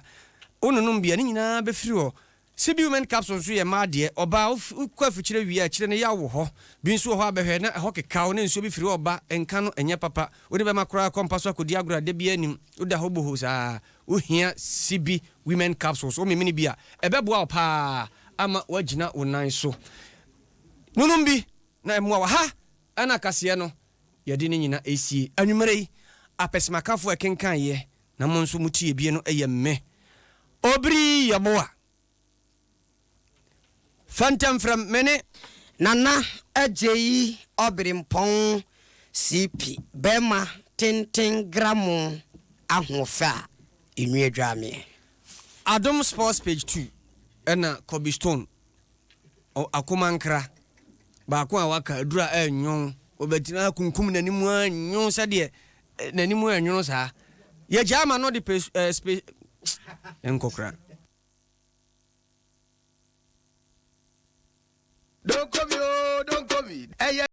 wononom bi a ne nyinaa bɛfiri hɔ CB Women Capsule nso yɛ mmaa deɛ. Ɔbaa, wokɔ afikyire wie a, akyire no yaw wɔ hɔ. Bi nso wɔ hɔ a bɛhwɛ na ɛhɔ kekaw na nsuo bi firi hɔ reba, nka no ɛnyɛ papa. Wo ne bɛma koraa kɔ mpa so akɔdi agorɔ a da biara nnim. Woda hɔ bohoo saa. Wohia CB Women Capsules. Womemene bi a, ɛbɛboa wo pa ara ama woagyina wo nan so. Nonom bi na ɛmmoa wo. Ha na kaseɛ no yɛde ne nyina resie. Anwummerɛ yi, apɛsɛmakafoɔ a ɛkenkaneeɛ na mo nso motie bie no yɛ me. Obiri Yeboah. Fɛntɛmfrɛm, me ne. Nana Agyei Ɔberempɔn CP bɛrima tenten gramo ahoɔfɛ a enwi adwameɛ. Adom Sports Page 2 ɛna Kobe Stone Akomankra baako a waka aduru a ɛnwon ɔbɛtena akunkum n'anim a nyon sɛdeɛ n'anim ɛnwono saa yɛgyaa ma no de pe, eh, spe, nkɔ koraa. Dabi, ɛyɛ.